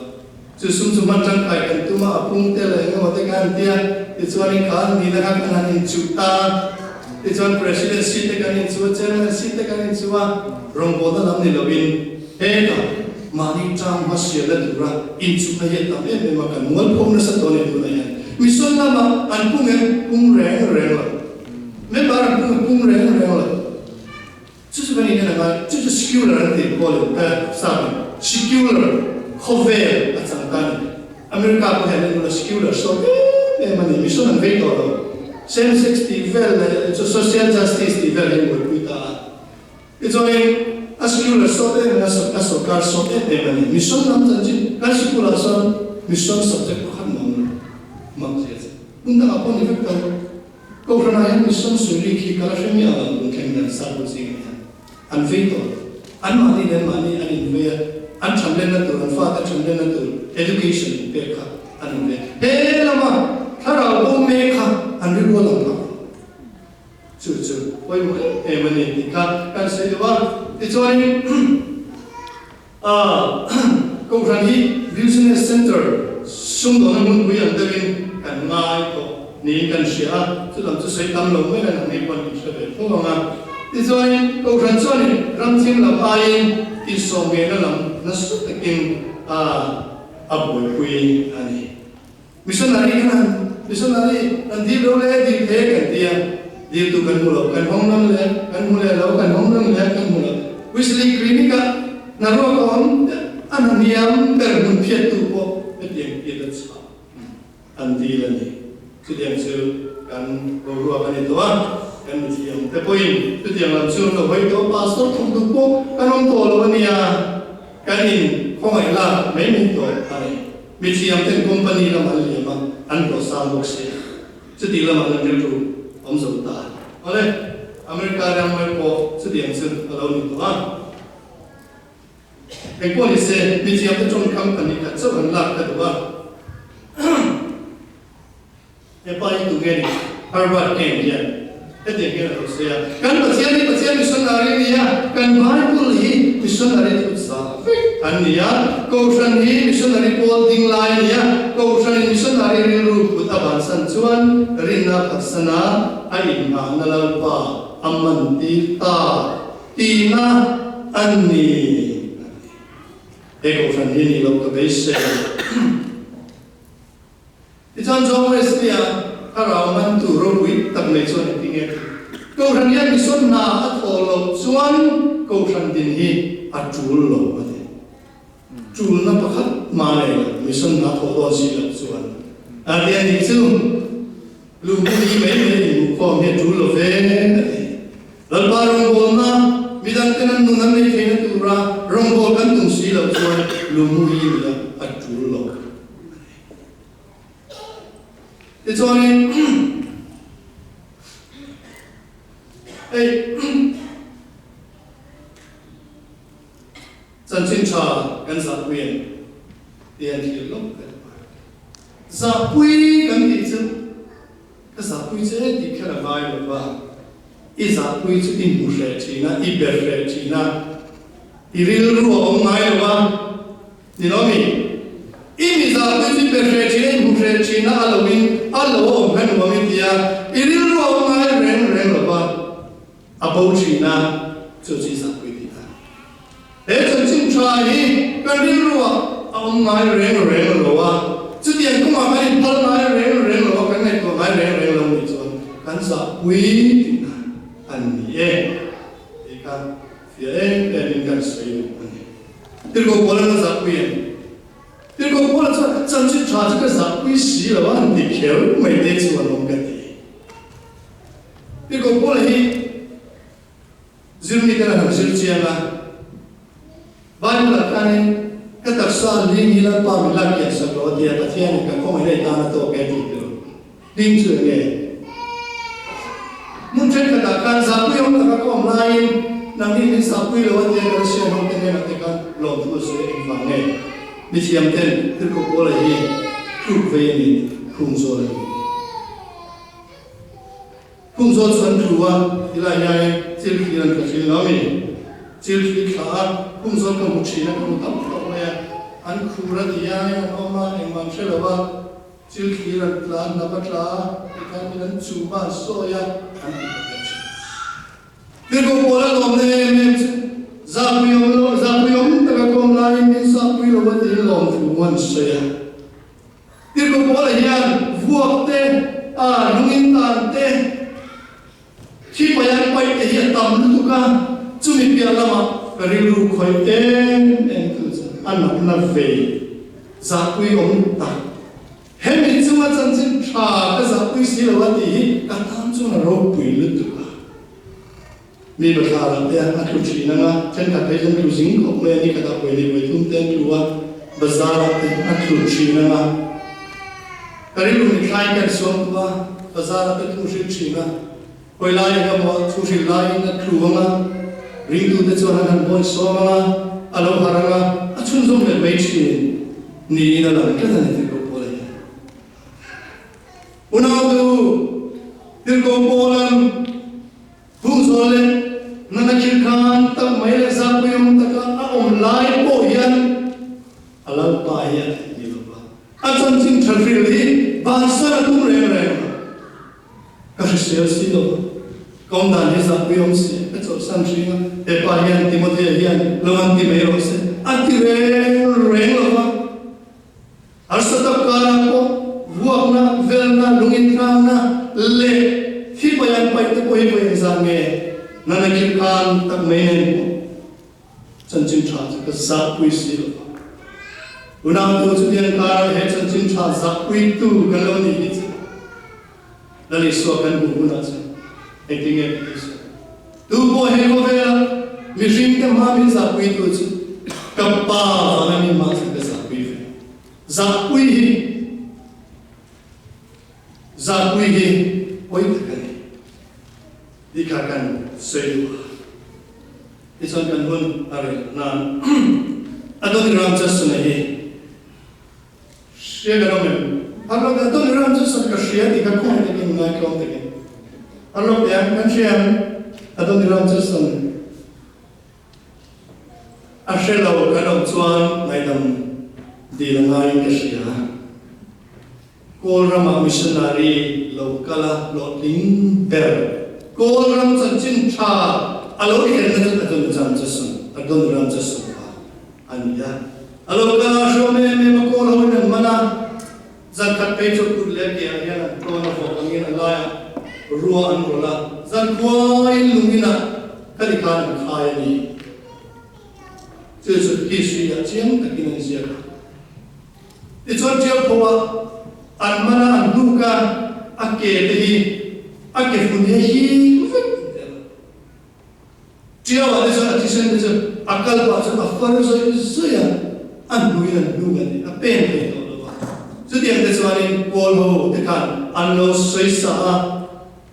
chu sum chu hman tangkai kan tum a, a pung te leh engemaw te kha an ti a, tichuanin kha nihna kha kan han inchuh ta a, tichuan President seat te kan inchuh a, Chairman seat te kan inchuh a, rawngbawlna lam ni lovin hetah mahni tang hmasialna tura inchuhna hi a tam em em a, kan mualphawm nasa tawh a ni tunah hian. Mission lamah an pung em? Pung reng reng lo. Member an pung em? Pung reng reng lo. Chu chu kan inen a ngai, chu chu secular an tih pawh a ni, sap in secular khawvel a chang ta a ni. America pawh hian an inla secular sawt em em a ni, mission an vei tawh lo. Same sex tih vel leh social justice tih vel hi an buaipui ta a. Tichuanin a secular sawt em em a, a sorkar sawt em em a ni. Mission lam chanchin kan sikulah sawn mission subject pakhat mah awm lo. Mak zia che. Hmun dangah pawh ni vek tho. Kohhranah hian mission suirik hi ka la hre miah lo tun thleng hian Saibu zingah hian an vei tawh lo. Anmahni leh anmahni an invei a, an thamlenna tur, an fate thamlenna tur education in pek kha an invei. He lama thlarau bo mek kha an rilru a lang phak lo. Chu chu pawimawh em em a ni tih kha kan sawi duh a. Tichuanin Kohhran hi Business Centre sumdawhna hmunpui ang deuhin kan ngai tawh niin kan hria a, chulam chu sawi tam lo mai a, nangni pawh in hre ve tho ang a. Tichuanin Kohhran chuanin ram thim lam aiin insawmngehna lam nasa takin a buaipui a ni. Missionary kan han missionary kan dil lo le dil the kan ti a, dil tu kan hmu lo, kan hawng lam leh kan hmu leh lo, kan hawng lam leh kan hmu lo. Wesley Clinic ah hna ruak a awm a hna hniam ber hmun phiat tu pawh hetiang tiat a. chhah an dil a ni. Chutiang chu kan boruak a ni tawh a, kan mithiam te pawhin chutiang lam chu an lo hawi tawh a, Pastor thawk duh pawh kan awm tawh lo a nia, kan in khawngaih lak mai mai tawh a ni. Mithiam ten company lam an liam a, an hlawh sang bawk si a, chuti lamah an rilru awm zo ta. Awle, America ram mai pawh chutiang chu a lo ni tawh a. Engpawh ni se, mithiamte tawngkam pahnih khat chauh an lak ka duh a. He pa hi tunge ni? Herbert Kane hian hetiang hian a lo sawi a, Kan Pathian hi Pathian missionary a ni a, kan Bible hi missionary thutsa vek an ni a, Kohhran hi missionary pawl ding lai a ni a, Kohhranin missionary rilru kut a bansan chuan rinna phatsana a inngahna Lalpa a mantir ta. Tihna a ni a ti. He kohhran hi nih loh ka beisei. Tichuan John Wesley-a thlarau mantu ropui tak mai chuan engtin nge a tih? Kohhran hian mission hna a thawh loh chuan kohhran din hi a tul lo a ti. Tulna pakhat mah nei lo, mission hna thawh dawn si loh chuan a ti a nih chu. Lungpui mai mai inhmuhkhawm hi a tul lo ve a ti. Lalpa rawngbawlna midangten an nun an nei theihna tura rawngbâwl kan tum si loh chuan lungmu hi nia a tul lo a ni. Tichuanin hei chanchin tha kan zahpui em tih an thlir lawk ka ti a. Zahpui kan tih chu Ka zahpui che tih kher a ngai lo va, i zahpui chu i hmu hreh thin a, i ber hreh thin a, i rilru a awm ngai lo va, ni lo mi? I mi zahpui chu i ber hreh thin a, i hmu hreh thin a, a lo in a lo awm kha nuam i ti a, i rilru a awm ngai reng reng lo va, a bo thin a, chu chu i zahpui tih a. He chanchin tha hi kan rilruah a awm ngai reng reng lo a, chutiang kawngah kan inphal ngai reng reng lo a, kan ngaihtuah ngai reng reng lo nih chuan kan zahpui tihna a ni e tih kha fiah em emin kan sawi duh a ni. Tirhkoh Paula a zahpui em? Tirhkoh Paula chuan chanchin tha chu ka zahpui si lo a han ti kher mai te chu an awm ka ti. Tirhkoh Paula hi Zirmi ten a han zir chiang a, Bible-ah khanin, Ka taksa ling hi Lalpa min lak kian sak lo a ti a, Pathianin ka khawngaih na i tan a tawk e tih tilo. Ling chu eng nge? Hmun thenkhatah khan zahpui awm taka ka awm laiin nangni min zahpui lo a ti a, Galatian ho te hnenah te khan lawmthu a sawi engvang nge? Mithiam ten thil Paula hi tluk vei a ni, khung zawl a ni. Khung zawl chu an tlu a, tilai hianin chil thlir an tla thin lo a mi? Chil thlir thla a, khung zawl ka hmu thin a, ka hmu tam tawh mai a, an khur a ti hianin an awm a, engmah an hre lo a, chil thlir an tla, an hnap a tla a, tikhan min an chum a, an sawi a, an ti ta tlat thin. Tirhkoh pawl a lawmna em em chu zahpui awm lo, zahpui awm taka ka awm laiin min zahpui lo a tiin lawmthu an sawi a. Tirhkoh Paula hian vuak te, a lungin tan te, thi paih an paih te hi a tam lutuk a, chumi piah lamah ka rilru khawih em em tu chu a natna vei zahpui awm tak. Hemi chunga chanchin tha ka zahpui si lo a tih hi ka tan chuan a ropui lutuk a. Mi bathlar ah te a tlu thin ang a, thenkhat phei chuan tlu zing khawp mai a, ni khatah pawhin ni vawi thum te an tlu a, bazar ah te a tlu thin ang a. Ka rilru ni thlai hian suam duh a, bazar ah te thu hril thin a, hawi lai eng emaw thu hril laiin a tlu ang a, ringtu te chuan an han bawi sawm ang a, a lo harh ang a, a chhunzawm leh mai thin niin a lang tlat a ni tirhkoh Paula hian. Unautu, tirhkoh Paula'n Hung zawl leh nana thil khan tak mai leh zahpui awm taka a awm lai pawh hian a Lalpa hi a theih ni lo va, a chanchin tha hril hi bansan a tum reng reng a, ka hrisel si lo va, ka awm dan hi zahpui awm si a, ka chawlhsan hring a, he pa hian Timothea hian lo an ti mai rawh se a ti reng reng lo va. Harsa tak karah pawh vuakna, velna, lunginthlangna leh thi paih an paih te pawh hi vawi engzat nge nana khirh khan tak mai nen pawh chanchin tha chu ka zahpui si lo va. Unautu chutiang karah he chanchin tha zahpuitu kan lo nih hi chu Lal Isua kan hmuh hunah chuan engtin nge kan tih sual? Tu pawh he khawvela mihringte hma min zahpuitu chu ka Pa vanga mi hma chuan ka zahpui ve. Zahpui hi zahpui hi pawi tak a ni tih kha kan sawi duh a. Tichuan kan hun a rel nan Adoniram Judson-a hi hria kan awm em? Adoniram Judson ka hria tih kha khawngaih takin ngaitlawm takin a lawk teh ang. Kan hria em? Adoniram Judson a hre lo kan awm chuan ngaihdam dil a ngaiin ka hria. Kawl ramah missionary lo kal a hlawhtling ber. Kawl ram chanchin tha a lo thlenna chu Adoniram Judson, Adoniram Judson kha a ni a. A lo kal a hriawm em em a, Kawl hoin an man a, zan khat phei chu kut leh ke ah hian an tawn a, vawk angin a laiah rua an rawlh a, zan khuaiin lungin ah khati khan an khai a ni. Chu chu history ah chiang takin an ziak a. Tichuan Tialpho ah an man a, an hnuk a, a ke te hi a ke fun hi a hing vek an ti a. Tiau ah te chuan a thisen te chu a kal pah chuan a far zawih zawih a, a hnuin an hnuk a ni, a pen thei tawh lo va. Chutiang te chuanin Kawl ho te khan an lo sawi sa a,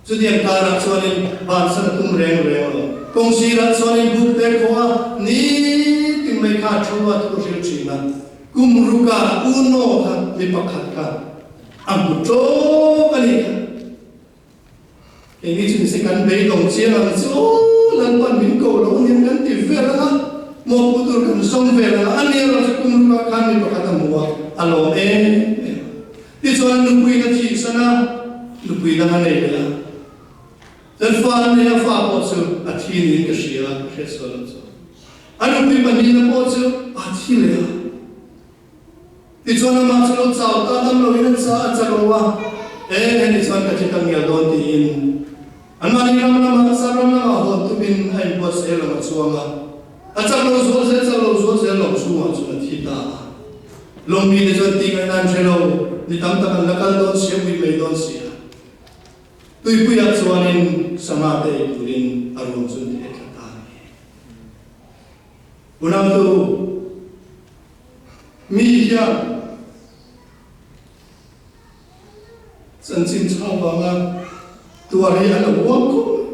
Chutiang karah chuanin bansan a tum reng reng lo. Kawng sirah chuanin buk te khaw a nitin mai kha thu a thu hril thin a. Kum ruka u naw kha mi pakhat kha a hmu tawk a nih kha. Keini chu nise kan beidawng chiang ang chu aw Lalpan min ko lo aniang kan ti vel ang a, mawhpuh tur kan zawng vel ang a, a nia lo chu kum rukah khan mi pakhat a hmu a, a lawm em em a. Tichuan nupui na thihsan a, nupui dang a nei leh a. Chuan fa an nei a, fa pawh chu a thi niin ka hria a, ka hriat sual lo chu. A nupui pahnihna pawh chu a thi leh a. Tichuan amah chu lo chau ta dam loin a cha a chak lo a, e heni chuan ka thi ka ngial dawn tiin anmahni ram lamah Sap ram lamah hawn tumin a inbuatsaih lam a chuang a. A chak lo zual zel, chak lo zual zel lawng chhungah chuan a thi ta a. Lawng mite chuan tih ngaihna an hre lo, ni tam tak an la kal dawn si a, ui mai dawn si a. Tuipuiah chuanin sangha te ei turin a ruang chu an theh thla ta a ni. Unautu, mi hian chanchin tha vanga tuar hi an lo huam khawp mai.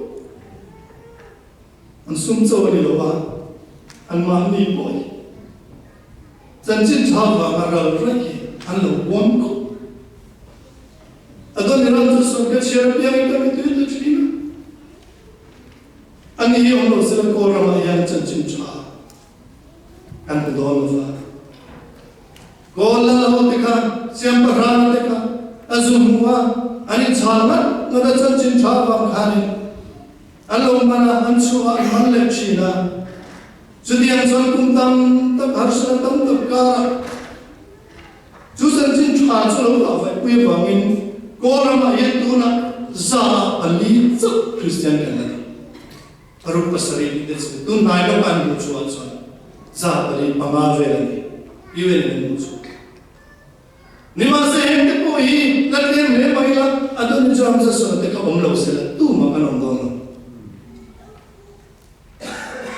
An sum cho a ni lo a, an mahni pawh hi chanchin tha vanga ral raih hi an lo huam khawp. Adoniram chu sawn ka chhiar apiangin ka mitui ta thin a. Ani hi awm lo sela Kawl ramah hian chanchin tha kan hmu dawn lo va. Kawl lal ho te kha, Siampahrana te kha a zu hmu a, an inchhal ngat ngat a chanchin tha vang khanin An lo man a, an chhuah a, an man leh thin a. Chutiang chuan kum tam tak, harsatna tam tak karah chu chanchin tha chu lo dah vaihpui avangin Kawl ramah hian tunah zaah pali chauh Kristian kan la ni. Paruk pasarih tih te chu tun hnai lawka an hmuh chhuah chuan 5%, vel a ni. UN in an hmuh chhuah. Nimahse hengte pawh hi la tlem hle mai ila, Adonijam Jasona te kha awm lo se la tumah kan awm dawn lo.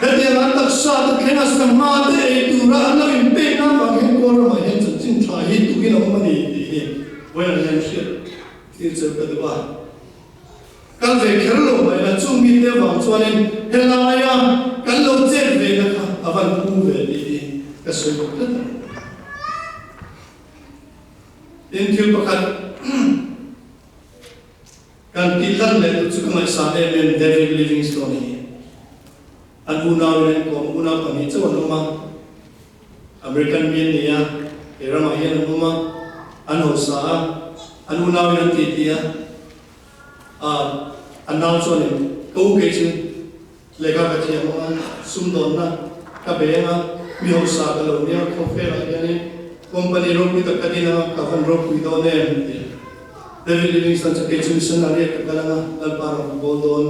Hetiang an taksa te thleng a sangha te ei tura an lo inpek na avang hian Kawl ramah hian chanchin tha hi tukin a awm a ni tih hi vawiin hian hriat tir cheu ka duh a. Kal ve kher lo mai la, chung mite avang chuanin helaia kan lo chet ve na kha a van phu ve tih hi ka sawi bawk tlat a ni. Tin, thil pakhat kan tih lan leh duh chu ka ngaihsan em em David Livingstone hi an unauin an kawm, unau pahnih chauh an awm a, American mi an ni a, he ramah hian an awm a, an hausa a, an unauin an titi a. A a nau chuanin ka u kei chu lehkha ka thiam ang a, sumdawnna ka bei ang a, mi hausa ka lo nia, khawvelah hianin company ropui tak ka din ang a, ka van ropui dawn em ti a. David Livingstone chu kei chu missionary ah ka kal ang a, Lalpa rawn ka bawl dawn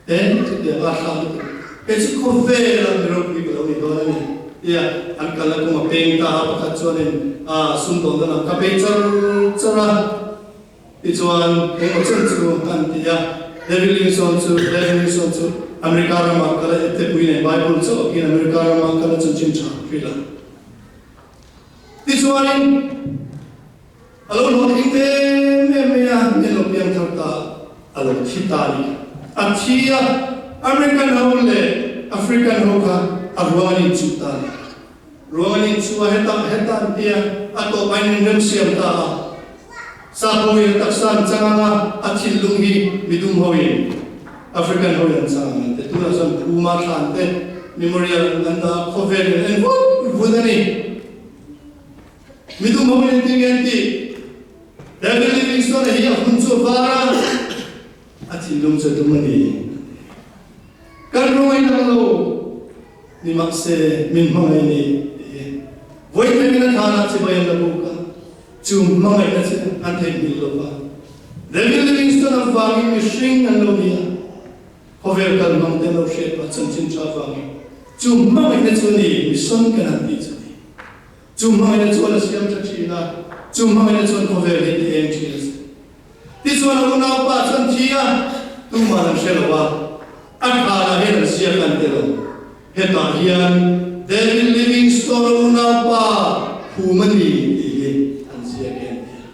em chutiang a thla lutuk. Kei chu khawvelah mi ropui ka lo ni dawn a ni. Tia an kalna kawng a peng ta a, pakhat chuanin a sumdawnna lam kha bei char char a. Tichuan engemaw chen chu an ti a, David Livingstone chu David Livingstone chu America ramah kal a, iptepui nen Bible chauh akin America ramah kal a chanchin tha hrilh a. Tichuanin a lo hlawhtling em em mai a, min lo piang thar ta, a lo thi ta a ni. A thi a, American ho leh African ho kha a ruang an inchuh ta a ni. Ruang an inchuh a, hetah hetah an ti a, a tawp aiin min remsiam ta a. Sap hoin a taksa an chang ang a, a thinlung hi midum hoin African hoin an chang ang an ti. Tunah chuan Phuma thlan te memorial an dah a, khawvel in an en vut vut a ni. Midum hoin an ti nge an ti? David Livingstone-a hi a hun chu a var a, a thinlung chu a dum a ni. Kan ruang a inang lo. Nimahse, min hmangaih ni tih hi vawikhamin a thlanah chibai an la buk a, chu hmangaihna chu an theihnghilh lo va. David Livingstone avangin mihring an lo ni a, khawvel kal hmang te an lo hriat pah chanchin tha avangin chu hmangaihna chu a ni, mission kan han tih chu a ni. Chu hmangaihna chuan a siam tha thin a, chu hmangaihna chuan khawvel hi ti eng thin a si. Tichuan a unaupa chuan thi a, tuman an hre lo a, a thlanah hian an ziak an ti lo. Hetah hian David Livingstone-a unaupa phum a ni tih hi an ziak e an ti a.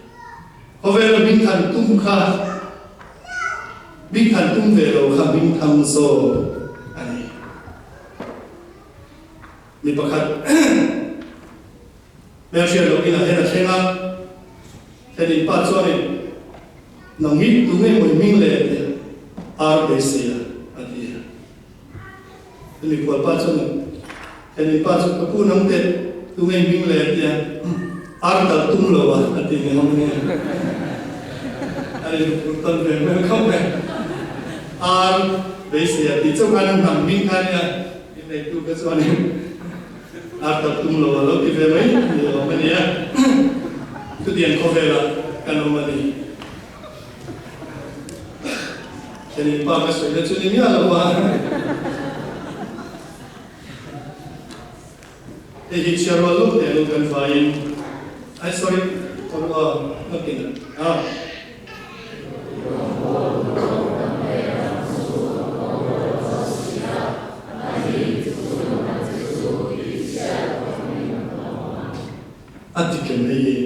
Khawvela hmingthan tum kha hmingthan tum ve lo kha hmingthang zawk a ni. Mi pakhat hmelhriat loh inah hian a thleng a, thlenin pa chuanin, Nang hi tu nge maw i hming le? tia ar beisei a, a ti a. Chumi khual pa chuan thlenin pa chu, Ka pu nang teh, tu nge i hming le? tia ar kal tum lo a, a ti nghe nghe. A inphur tan ve hmel khawp mai. Ar beisei a tih chauh khan hnam hming kha a nia. I neitu kha chuanin ar tak tum lo a lo ti ve mai ni awm a nia. Chutiang khawvelah kan awm a ni. Thlenin pa ka sawi na chu ni miah lo va. Hei hi chhiar rual lawk teh ang kan vaiin. Ai sorry, ka ruah nakin a. A ti ken hei hi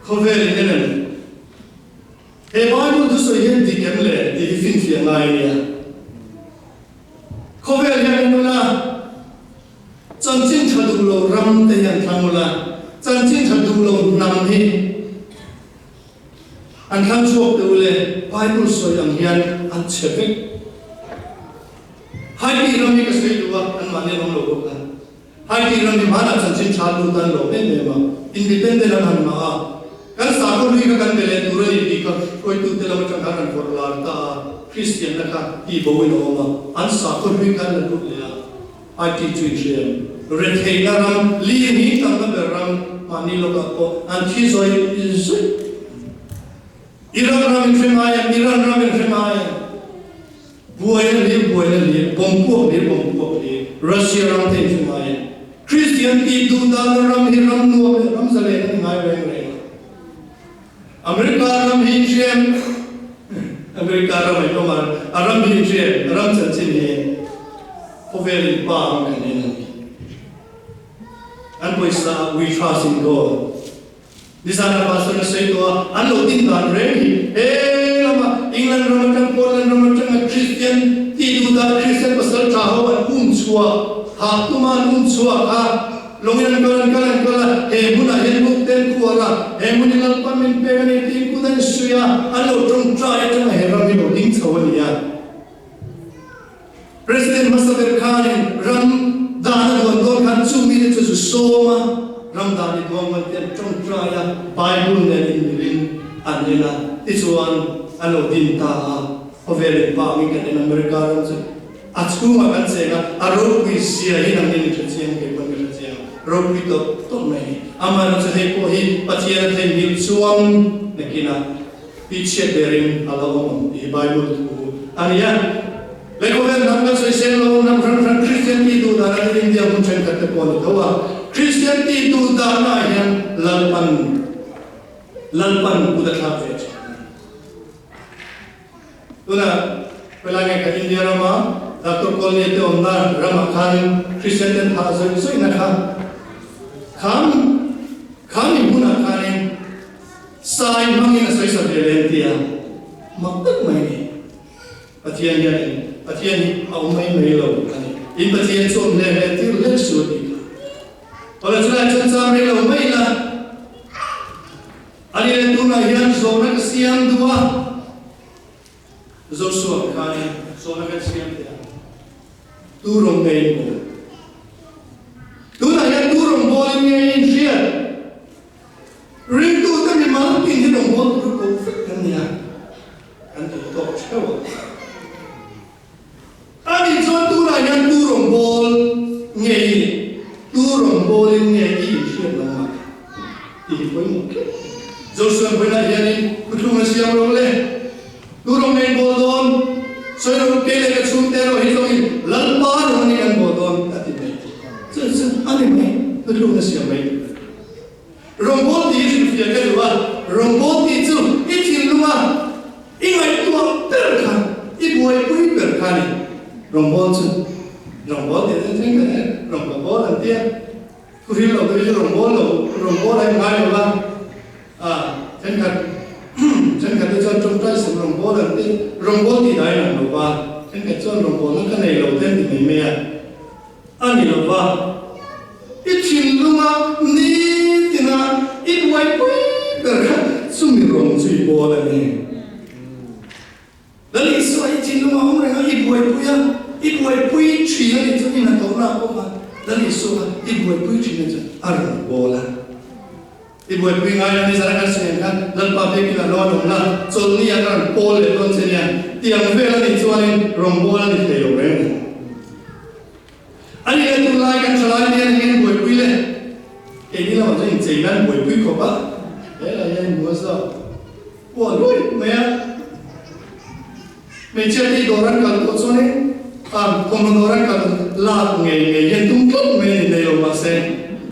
khawvel in en em? He Bible thusawi hian dik em le tih hi finfiah ngai a nia. Khawvel hian en ula. Chanchin tha duh lo ram te hian thlang ula, chanchin tha duh lo hnam hi an thlang chhuak teh ule, Bible sawi ang hian an chhe vek. Haiti ram hi ka sawi duh a, anmahni an awm lo bawk a. Haiti ram hi hmanah chanchin tha lut an lawm em em a, independent an han ngah a, kan sakhaw hlui kha kan be leh tur a ni tih kha hruaitute lam atang khan an vawrh lar ta a, Kristianna kha tihbo in a awm a, an sakhaw hlui kha an la lut leh a. IT chu in hria em? Retheihna ram, lir hi tamna ber ram, mahni lawkah pawh an thi zawi zawih. Iran ram in hre ngai em? Iran ram in hre ngai em? Buaina hlir, buaina hlir, bomb puak hlir, bomb puak hlir, Russia ram te in hre ngai em? Kristian tih duh danna ram hi ram nuam leh ram zalen a ni ngai reng reng a. America ram hi in hria em? America ram ai pawh a ram hi in hria em? A ram chanchin hi khawvel in pa ang kan en a ni. An pawisa ah we trust in God. Nizan ah pastor a sawi tawh a, an lo din dan reng hi he lama England ram atang Portland ram atanga Christian tih duh dan Christian pasal tha ho an um chhuah hah tuma an um chhuah kha Lawngin an kal an kal an kal a, he hmunah hian buk ten khuar a, he hmun hi Lalpa min pek a ni tiin kut an suih a, an lo tawngtai atanga he ram hi lo ding chho a ni a. President hmasa ber khanin ram dan a duan dawn khan chu mite chu zu sawm a, ram dan i duang man te an tawngtai a, Bible nen inmilin an en a, tichuan an lo din ta a, khawvel in pa angin kan en America ram chu. A chhungah kan cheng a, a ropui zia hi nang nen i hre chiang kei pawn ka hre chiang a, ropui tawp tawp mai hi. Amaherawhchu hei pawh hi Pathian a theihnghilh chuang nakinah tihchhiat berin a lo awm ang tih hi Bible thu a ni a. Lei khawvel hnam kan sawi seng lo, hnam hran hran Kristian tih duh dan a ni India hmun thenkhat te pawh a ni tho a, Kristian tih duh danah hian Lalpan Lalpan kut a thlak ve thin a ni. Tunah helai nge kan India rama Doctor Collier te awmna ramah khanin Kristian ten thah zawih zawihna kha kham khami hmunah khanin sai hmangin a sawisa ve lem tia mak tak mai a ni. Pathian hianin Pathian hi a awm mai mai lo a ni. In Pathian chu awm hle hle tir hle su a tih kha. Awle chulai chuan cham rei lo mai ila. A ni le tunah hian zawhna ka siam duh a, Joshua khanin zawhna kan siam teh ang. Tu rawng nge in bawl? Tunah hian tu rawng bawlin nge in hriat? Ringtute mimal tin hi rawng bawl tur ko vek kan ni a, kan duh tawk theuh ang. A nih chuan tunah hian tu rawngbâwl nge i nih? Tu rawngbâwlin nge i inhriat lo mah tih hi pawimawh tlat. Joshua vawiinah hianin thuthlung a siam rawh le. Tu rawng nge in bawl dawn? Sawi rawh u, kei leh ka chhungte erawh hi zawngin Lalpa rawng ni kan bawl dawn a ti mai. Chu chu a ni mai, thuthlung a siam mai tur a ni. Rawngbâwl tih hi hrilhfiah ka duh a, rawngbâwl tih chu i thinlunga i ngaihtuah ber kha, i buaipui ber kha a ni. Rawngbâwl chu rawngbâwl tih chu thleng kan en, rawngbâwl an tia, thu hril lo te hi chu rawngbâwl lo, rawngbâwl a ingai lo va, a thenkhat thenkhat te chuan tawngtai sam rawngbâwl an ti, rawngbâwl tih dah a inang lo va, thenkhat chuan rawngbâwlna ka nei lo te an ti mai mai a. A ni lo va, i thinlunga nitina i buaipui ber kha chumi rawng chu i bawl a ni. Lal Isua i thinlunga awm reng a, i buaipui a, i buaipui thin a nih chuan i hnathawhna a pawm a, Lal Isua kha i buaipui thin a chuan a rawn bawl a. I buaipui ngai lo ni zara kan sawi ang khan Lalpa biakin a lo an awm la, chawlhni ah ka rawn pawl leh dawn che nia, tiang vel a nih chuanin rawngbâwl a ni thei lo reng a ni. A nih leh tunlai kan thalai te hian engin buaipui le? Keini lamah chuan inchei nan buaipui khawp a, helai hian hmu a zau puah luai mai a. Hmeichhia te hi dawr an kal tawh chuanin thawmhnaw dawr an kal lak ngei ngei hian tum tlat mai a ni nei lo mahse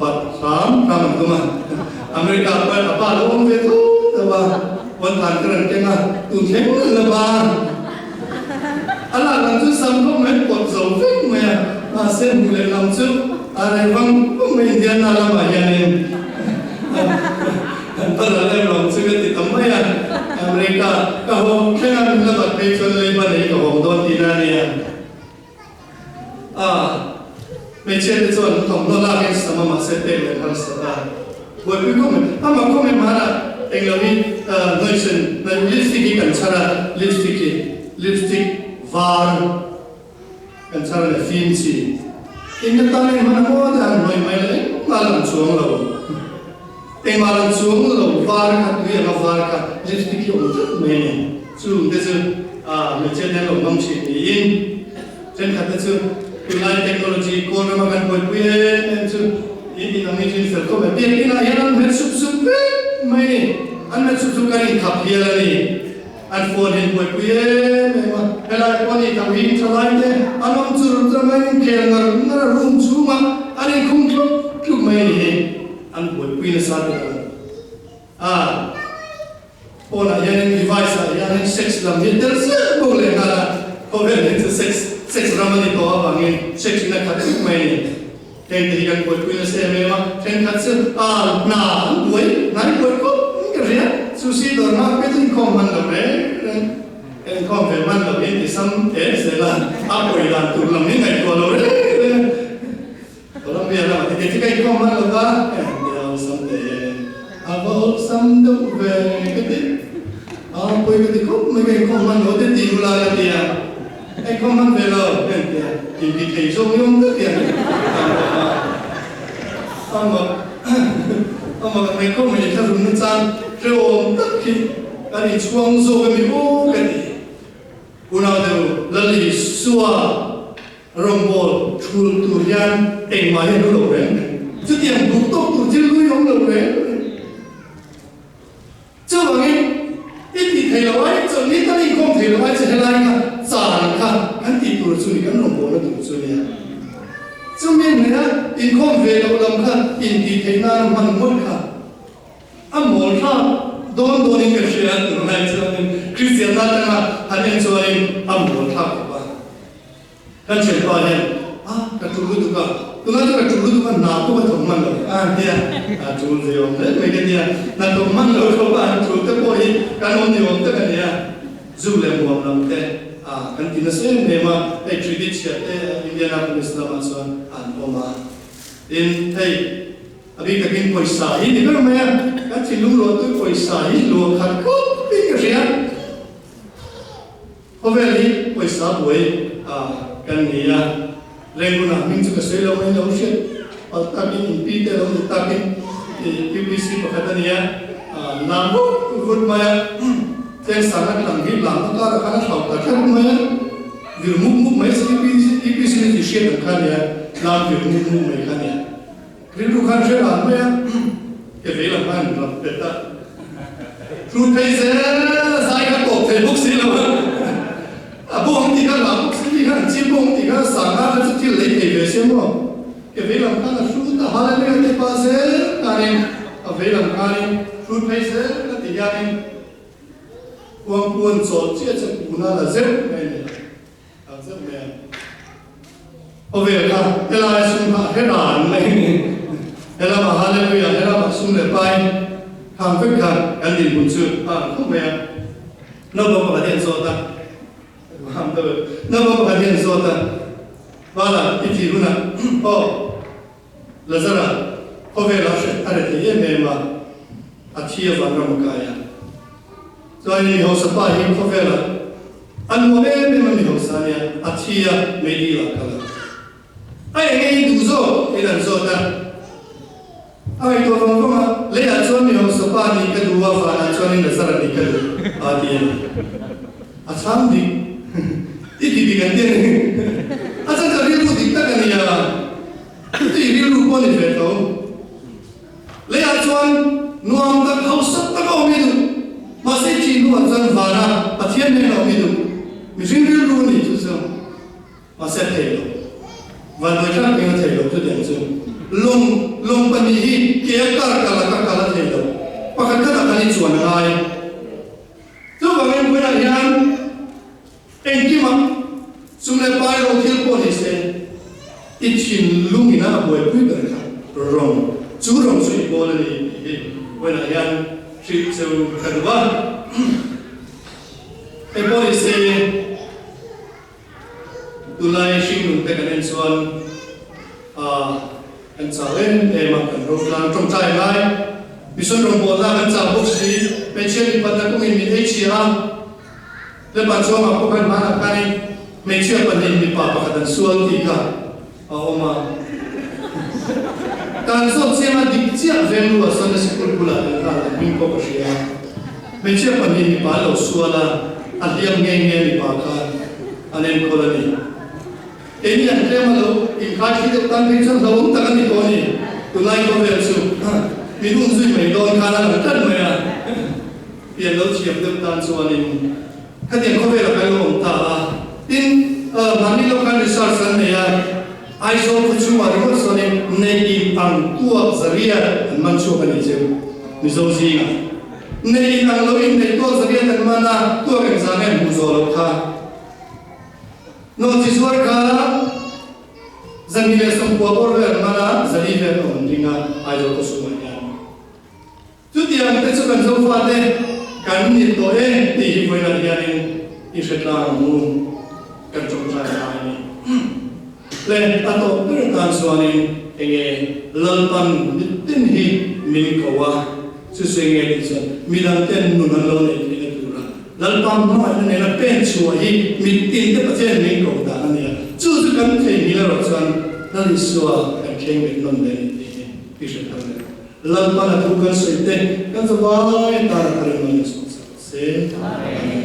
bat hram hram an tum a. America ah pawh a pa lo awm ve tho tho a, puan than kher an keng a, tun thleng la ba a lak lam chu sam khawp mai an pawt zo vek mai a, mahse hmuh leh lam chu a rei vang vang mai Indiana lamah hianin. Kan pa ral em lo chu ka ti ta mai a, America ka hawng thleng a min la bat phei chuan leiba nei ka hawng dawn tihna a nia. A, hmeichhia te chuan thawmhnaw lak in sam a mahse pek leh harsat a, buaipui khawp mai. Amah khawp mai hmanah englo hi hnawihsen lipstick hi kan chhar a, lipstick hi lipstick var kan chhar a ni fim chi. Eng atan eng hman a maw te han hnawih mai la engmah lang chuang lo. Engmah lang chuang lo var kha tui anga var kha lipstick hi awm tlat mai a ni. Chung te chu hmeichhia te an lo hmang thin niin thenkhat te chu tunlai technology kawl rama kan buaipui em em chu in in ang hi chu in fel khawp mai. Biakinah hian an hmet sup sup vek mai a ni. An hmet sup sup kan inkhap hial a ni. An phone hi an buaipui em em a, helai pawh a ni tho hi thalai te an awm chur chur mai an inkhel ngar ngar a, room chhungah an inkhung tluk tluk mai a ni hi, an buaipui nasa te ang a, phone ah hianin device ah hianin sex lam hi a tel zel bawk leh nghal a, khawvel hi chu sex sex ram a ni tawh avangin sex in a khat tluk mai a ni, heng te hi kan buaipui nasa em em a, thenkhat chu a hna an buai hnai buai khawp in ka hria, sushi dawr nghak pet inkhawm hman lo reng reng, inkhawm ve hman lo hi ti sam te zel a, a pawi dan tur lam hi ngaihtuah lo reng reng. Colombia lamah te kei chu ka inkhawm hman lo va, nia awlsam te a va awlsam deuh ve ka ti, a pawi ka ti khawp mai ka inkhawm hman lo te ti ula ka ti a, ka inkhawm hman ve lo ka inti a, inti thei zawk ni awm deuh hian an awm a, a mak a mak ang mai khawp mai inthlahrun na chang hrehawm tak hi kan inchhuang zawk a mi aw ka ti. Unau deuh Lal Isua Rawngbâwl thul tur hian engmah hi a hlu lo reng reng. Chutiang duh tawk tur thil hlui awm lo reng reng. Chuvangin, i tih theih loh ai chawlh ni tal inkhawm theih loh ai che helai kha chân kha. Kan tih tur chu ni, kan rawngbawlna tur chu nia. Chumi hnuaia inkhawm ve loh lam kha intih theih nana hman ngawt kha a mawl thlak dawn dawnin ka hria a tunlai chuanin Kristianna atanga han en chuanin a mawl thlak khawp a. Kan thianpa hian a ka tul lutuk a, tunlai chu ka tul lutuk a hna pawh ka thawk hman lo a han tia, a tul ve awm hle mai ka tia, hna thawk hman lo khawp a han tul te pawh hi kan awm ni awm tak a nia. Zu leh muam lam te a kan ti nasa em em a, hei credit chhiat te Indianapolis lamah chuan an awm a. Tin, hei a bik takin pawisa hi ni ber mai a, kan thinlung luahtui pawisa hi luah khat khawp in ka hria. Khawvel hi pawisa buai a kan ni a, Rengunah hming chu ka sawi lo mai lo hriat palh takin inpi te lo ni takin UPC pakhat a nia, lam vut vut mai a, tleng sangna tlang hi lamna karah khan a thlauh ta tlat mai a, vir mup mup mai si UPC na tih hriat ang kha a nia, lam vir mup mup mai kha a nia. Rilru khan hre ran mai a, ke vei lam khan rap pet a, thu phei zel a zai kha tawp thei bawk si lo a, a bawng tih kha lam bawk si mi khan chim bawng tih kha sangha kha chu thil lei thei ve se maw, ke vei lam khan a hrut a hallelujah te pah zel khanin a vei lam khanin hrut phei zel a ti hianin kuangkuan chawlh chiah chu kuna la zeuh mai a ni a. Ang zeuh mai a. Khawvel kha helai sum kha a hre ran mai a ni. Helamah Hallelujah, helamah sum leh pai khang vek kha kan dinhmun chu a ang khawp mai a. Naupang pakhat hi an zawt a, naupang pakhat hi an zawt a, Vala, i thih hunah aw Lazara khawvelah a hre thei em em a, a thi a vanram a kai a. Chuanin mi hausa pa hi khawvelah a nuam em em a, mi hausa a nia, a thi a, meidil ah kal a. A eng eng duh zawk in an zawt a, a ngaihtuah vang vang a, leiah chuan mi hausa pa nih ka duh a, vanah chuanin Lazara nih ka duh a ti a ni. A chhang dik, i ti dik an ti a ni. A chhan chuan rilru dik tak a nia, i rilru pawh a ni ve tho. Leiah chuan nuam tak hausak tak a awm i duh. Mahse thih hnuah chuan vana Pathian nen a awm i duh. Mihring rilru a nih chu chu. Mahse a thei lo. Vanduai thlak peng a thei lo chutiang chu. Lawng lawng pahnih hi ke a kar kal a ka kal a thei lo. Pakhat khatah kan inchuan a ngai. Chuvangin vawiinah hian Engkimah sum leh pai ro thil pawh ni se, i thinlung ina a buaipui ber kha rawng, chu rawng chu i bawl a ni tih hi vawiinah hian hrilh cheu ka duh a. Hei pawh ni se, tunlai hringnun te kan en chuan kan chau em em a, kan ro tlang tawngtai lai, mission rawngbawlna kan chau bawk si, hmeichhia mipatna kawngin min ei chhia a, Lepa chuangah pawh khan hmanah khanin hmeichhia pahnih mipa pakhat an sual tih kha a awm a. Kan zawt chiang a dik chiah veng lu ah sawn a sikul bulah kan nghal a hming pawh ka hria a. Hmeichhia pahnih mipa an lo sual a, a hliam nghe nghe mipa khan an enkawl a ni. Keini an tlem a lo inkhai thli deuh tan phei chuan hlauhawm tak a ni tawh a ni. Tunlai khawvel chu min umzui mai dawn khan a lang tlat mai a. Pian lo thiam deuh tan chuanin khatiang khawvelah kan lo awm ta a. Tin, mahni lo khan research an nei a, Aizawl khaw chhungah ringawt sawnin nei in ang tuak zariat an man chhuak a nih chu Mizo zingah. Nei in ang lo in nei tuak zariat an man a, tuak engzah nge an hmuh zawh loh kha? Nawhchi zuar kha 290 bawr vel an man a, 400 vel a awm ding a Aizawl khaw chhungah hian. Chutiang te chu kan Zofate kan ni tawh e tih hi vawiinah hianin i hre tlang ang u, kan tawngtai lai a ni. Le a tawp ber atan chuanin enge Lalpan mitin hi min ko a, chu chu enge tih chuan midang ten nun an lo neih theihna tura Lalpa hmangaihna nena pen chhuah hi mitin te Pathian min ko dan a ni a, chu chu kan theihnghilh erawh chuan Lal Isua kan thleng bet nawn ve a ni tih hi i hre thar leh. Lalpan a thu kan sawi te kan zavai tan a thar in man in sawm sak se. Amen.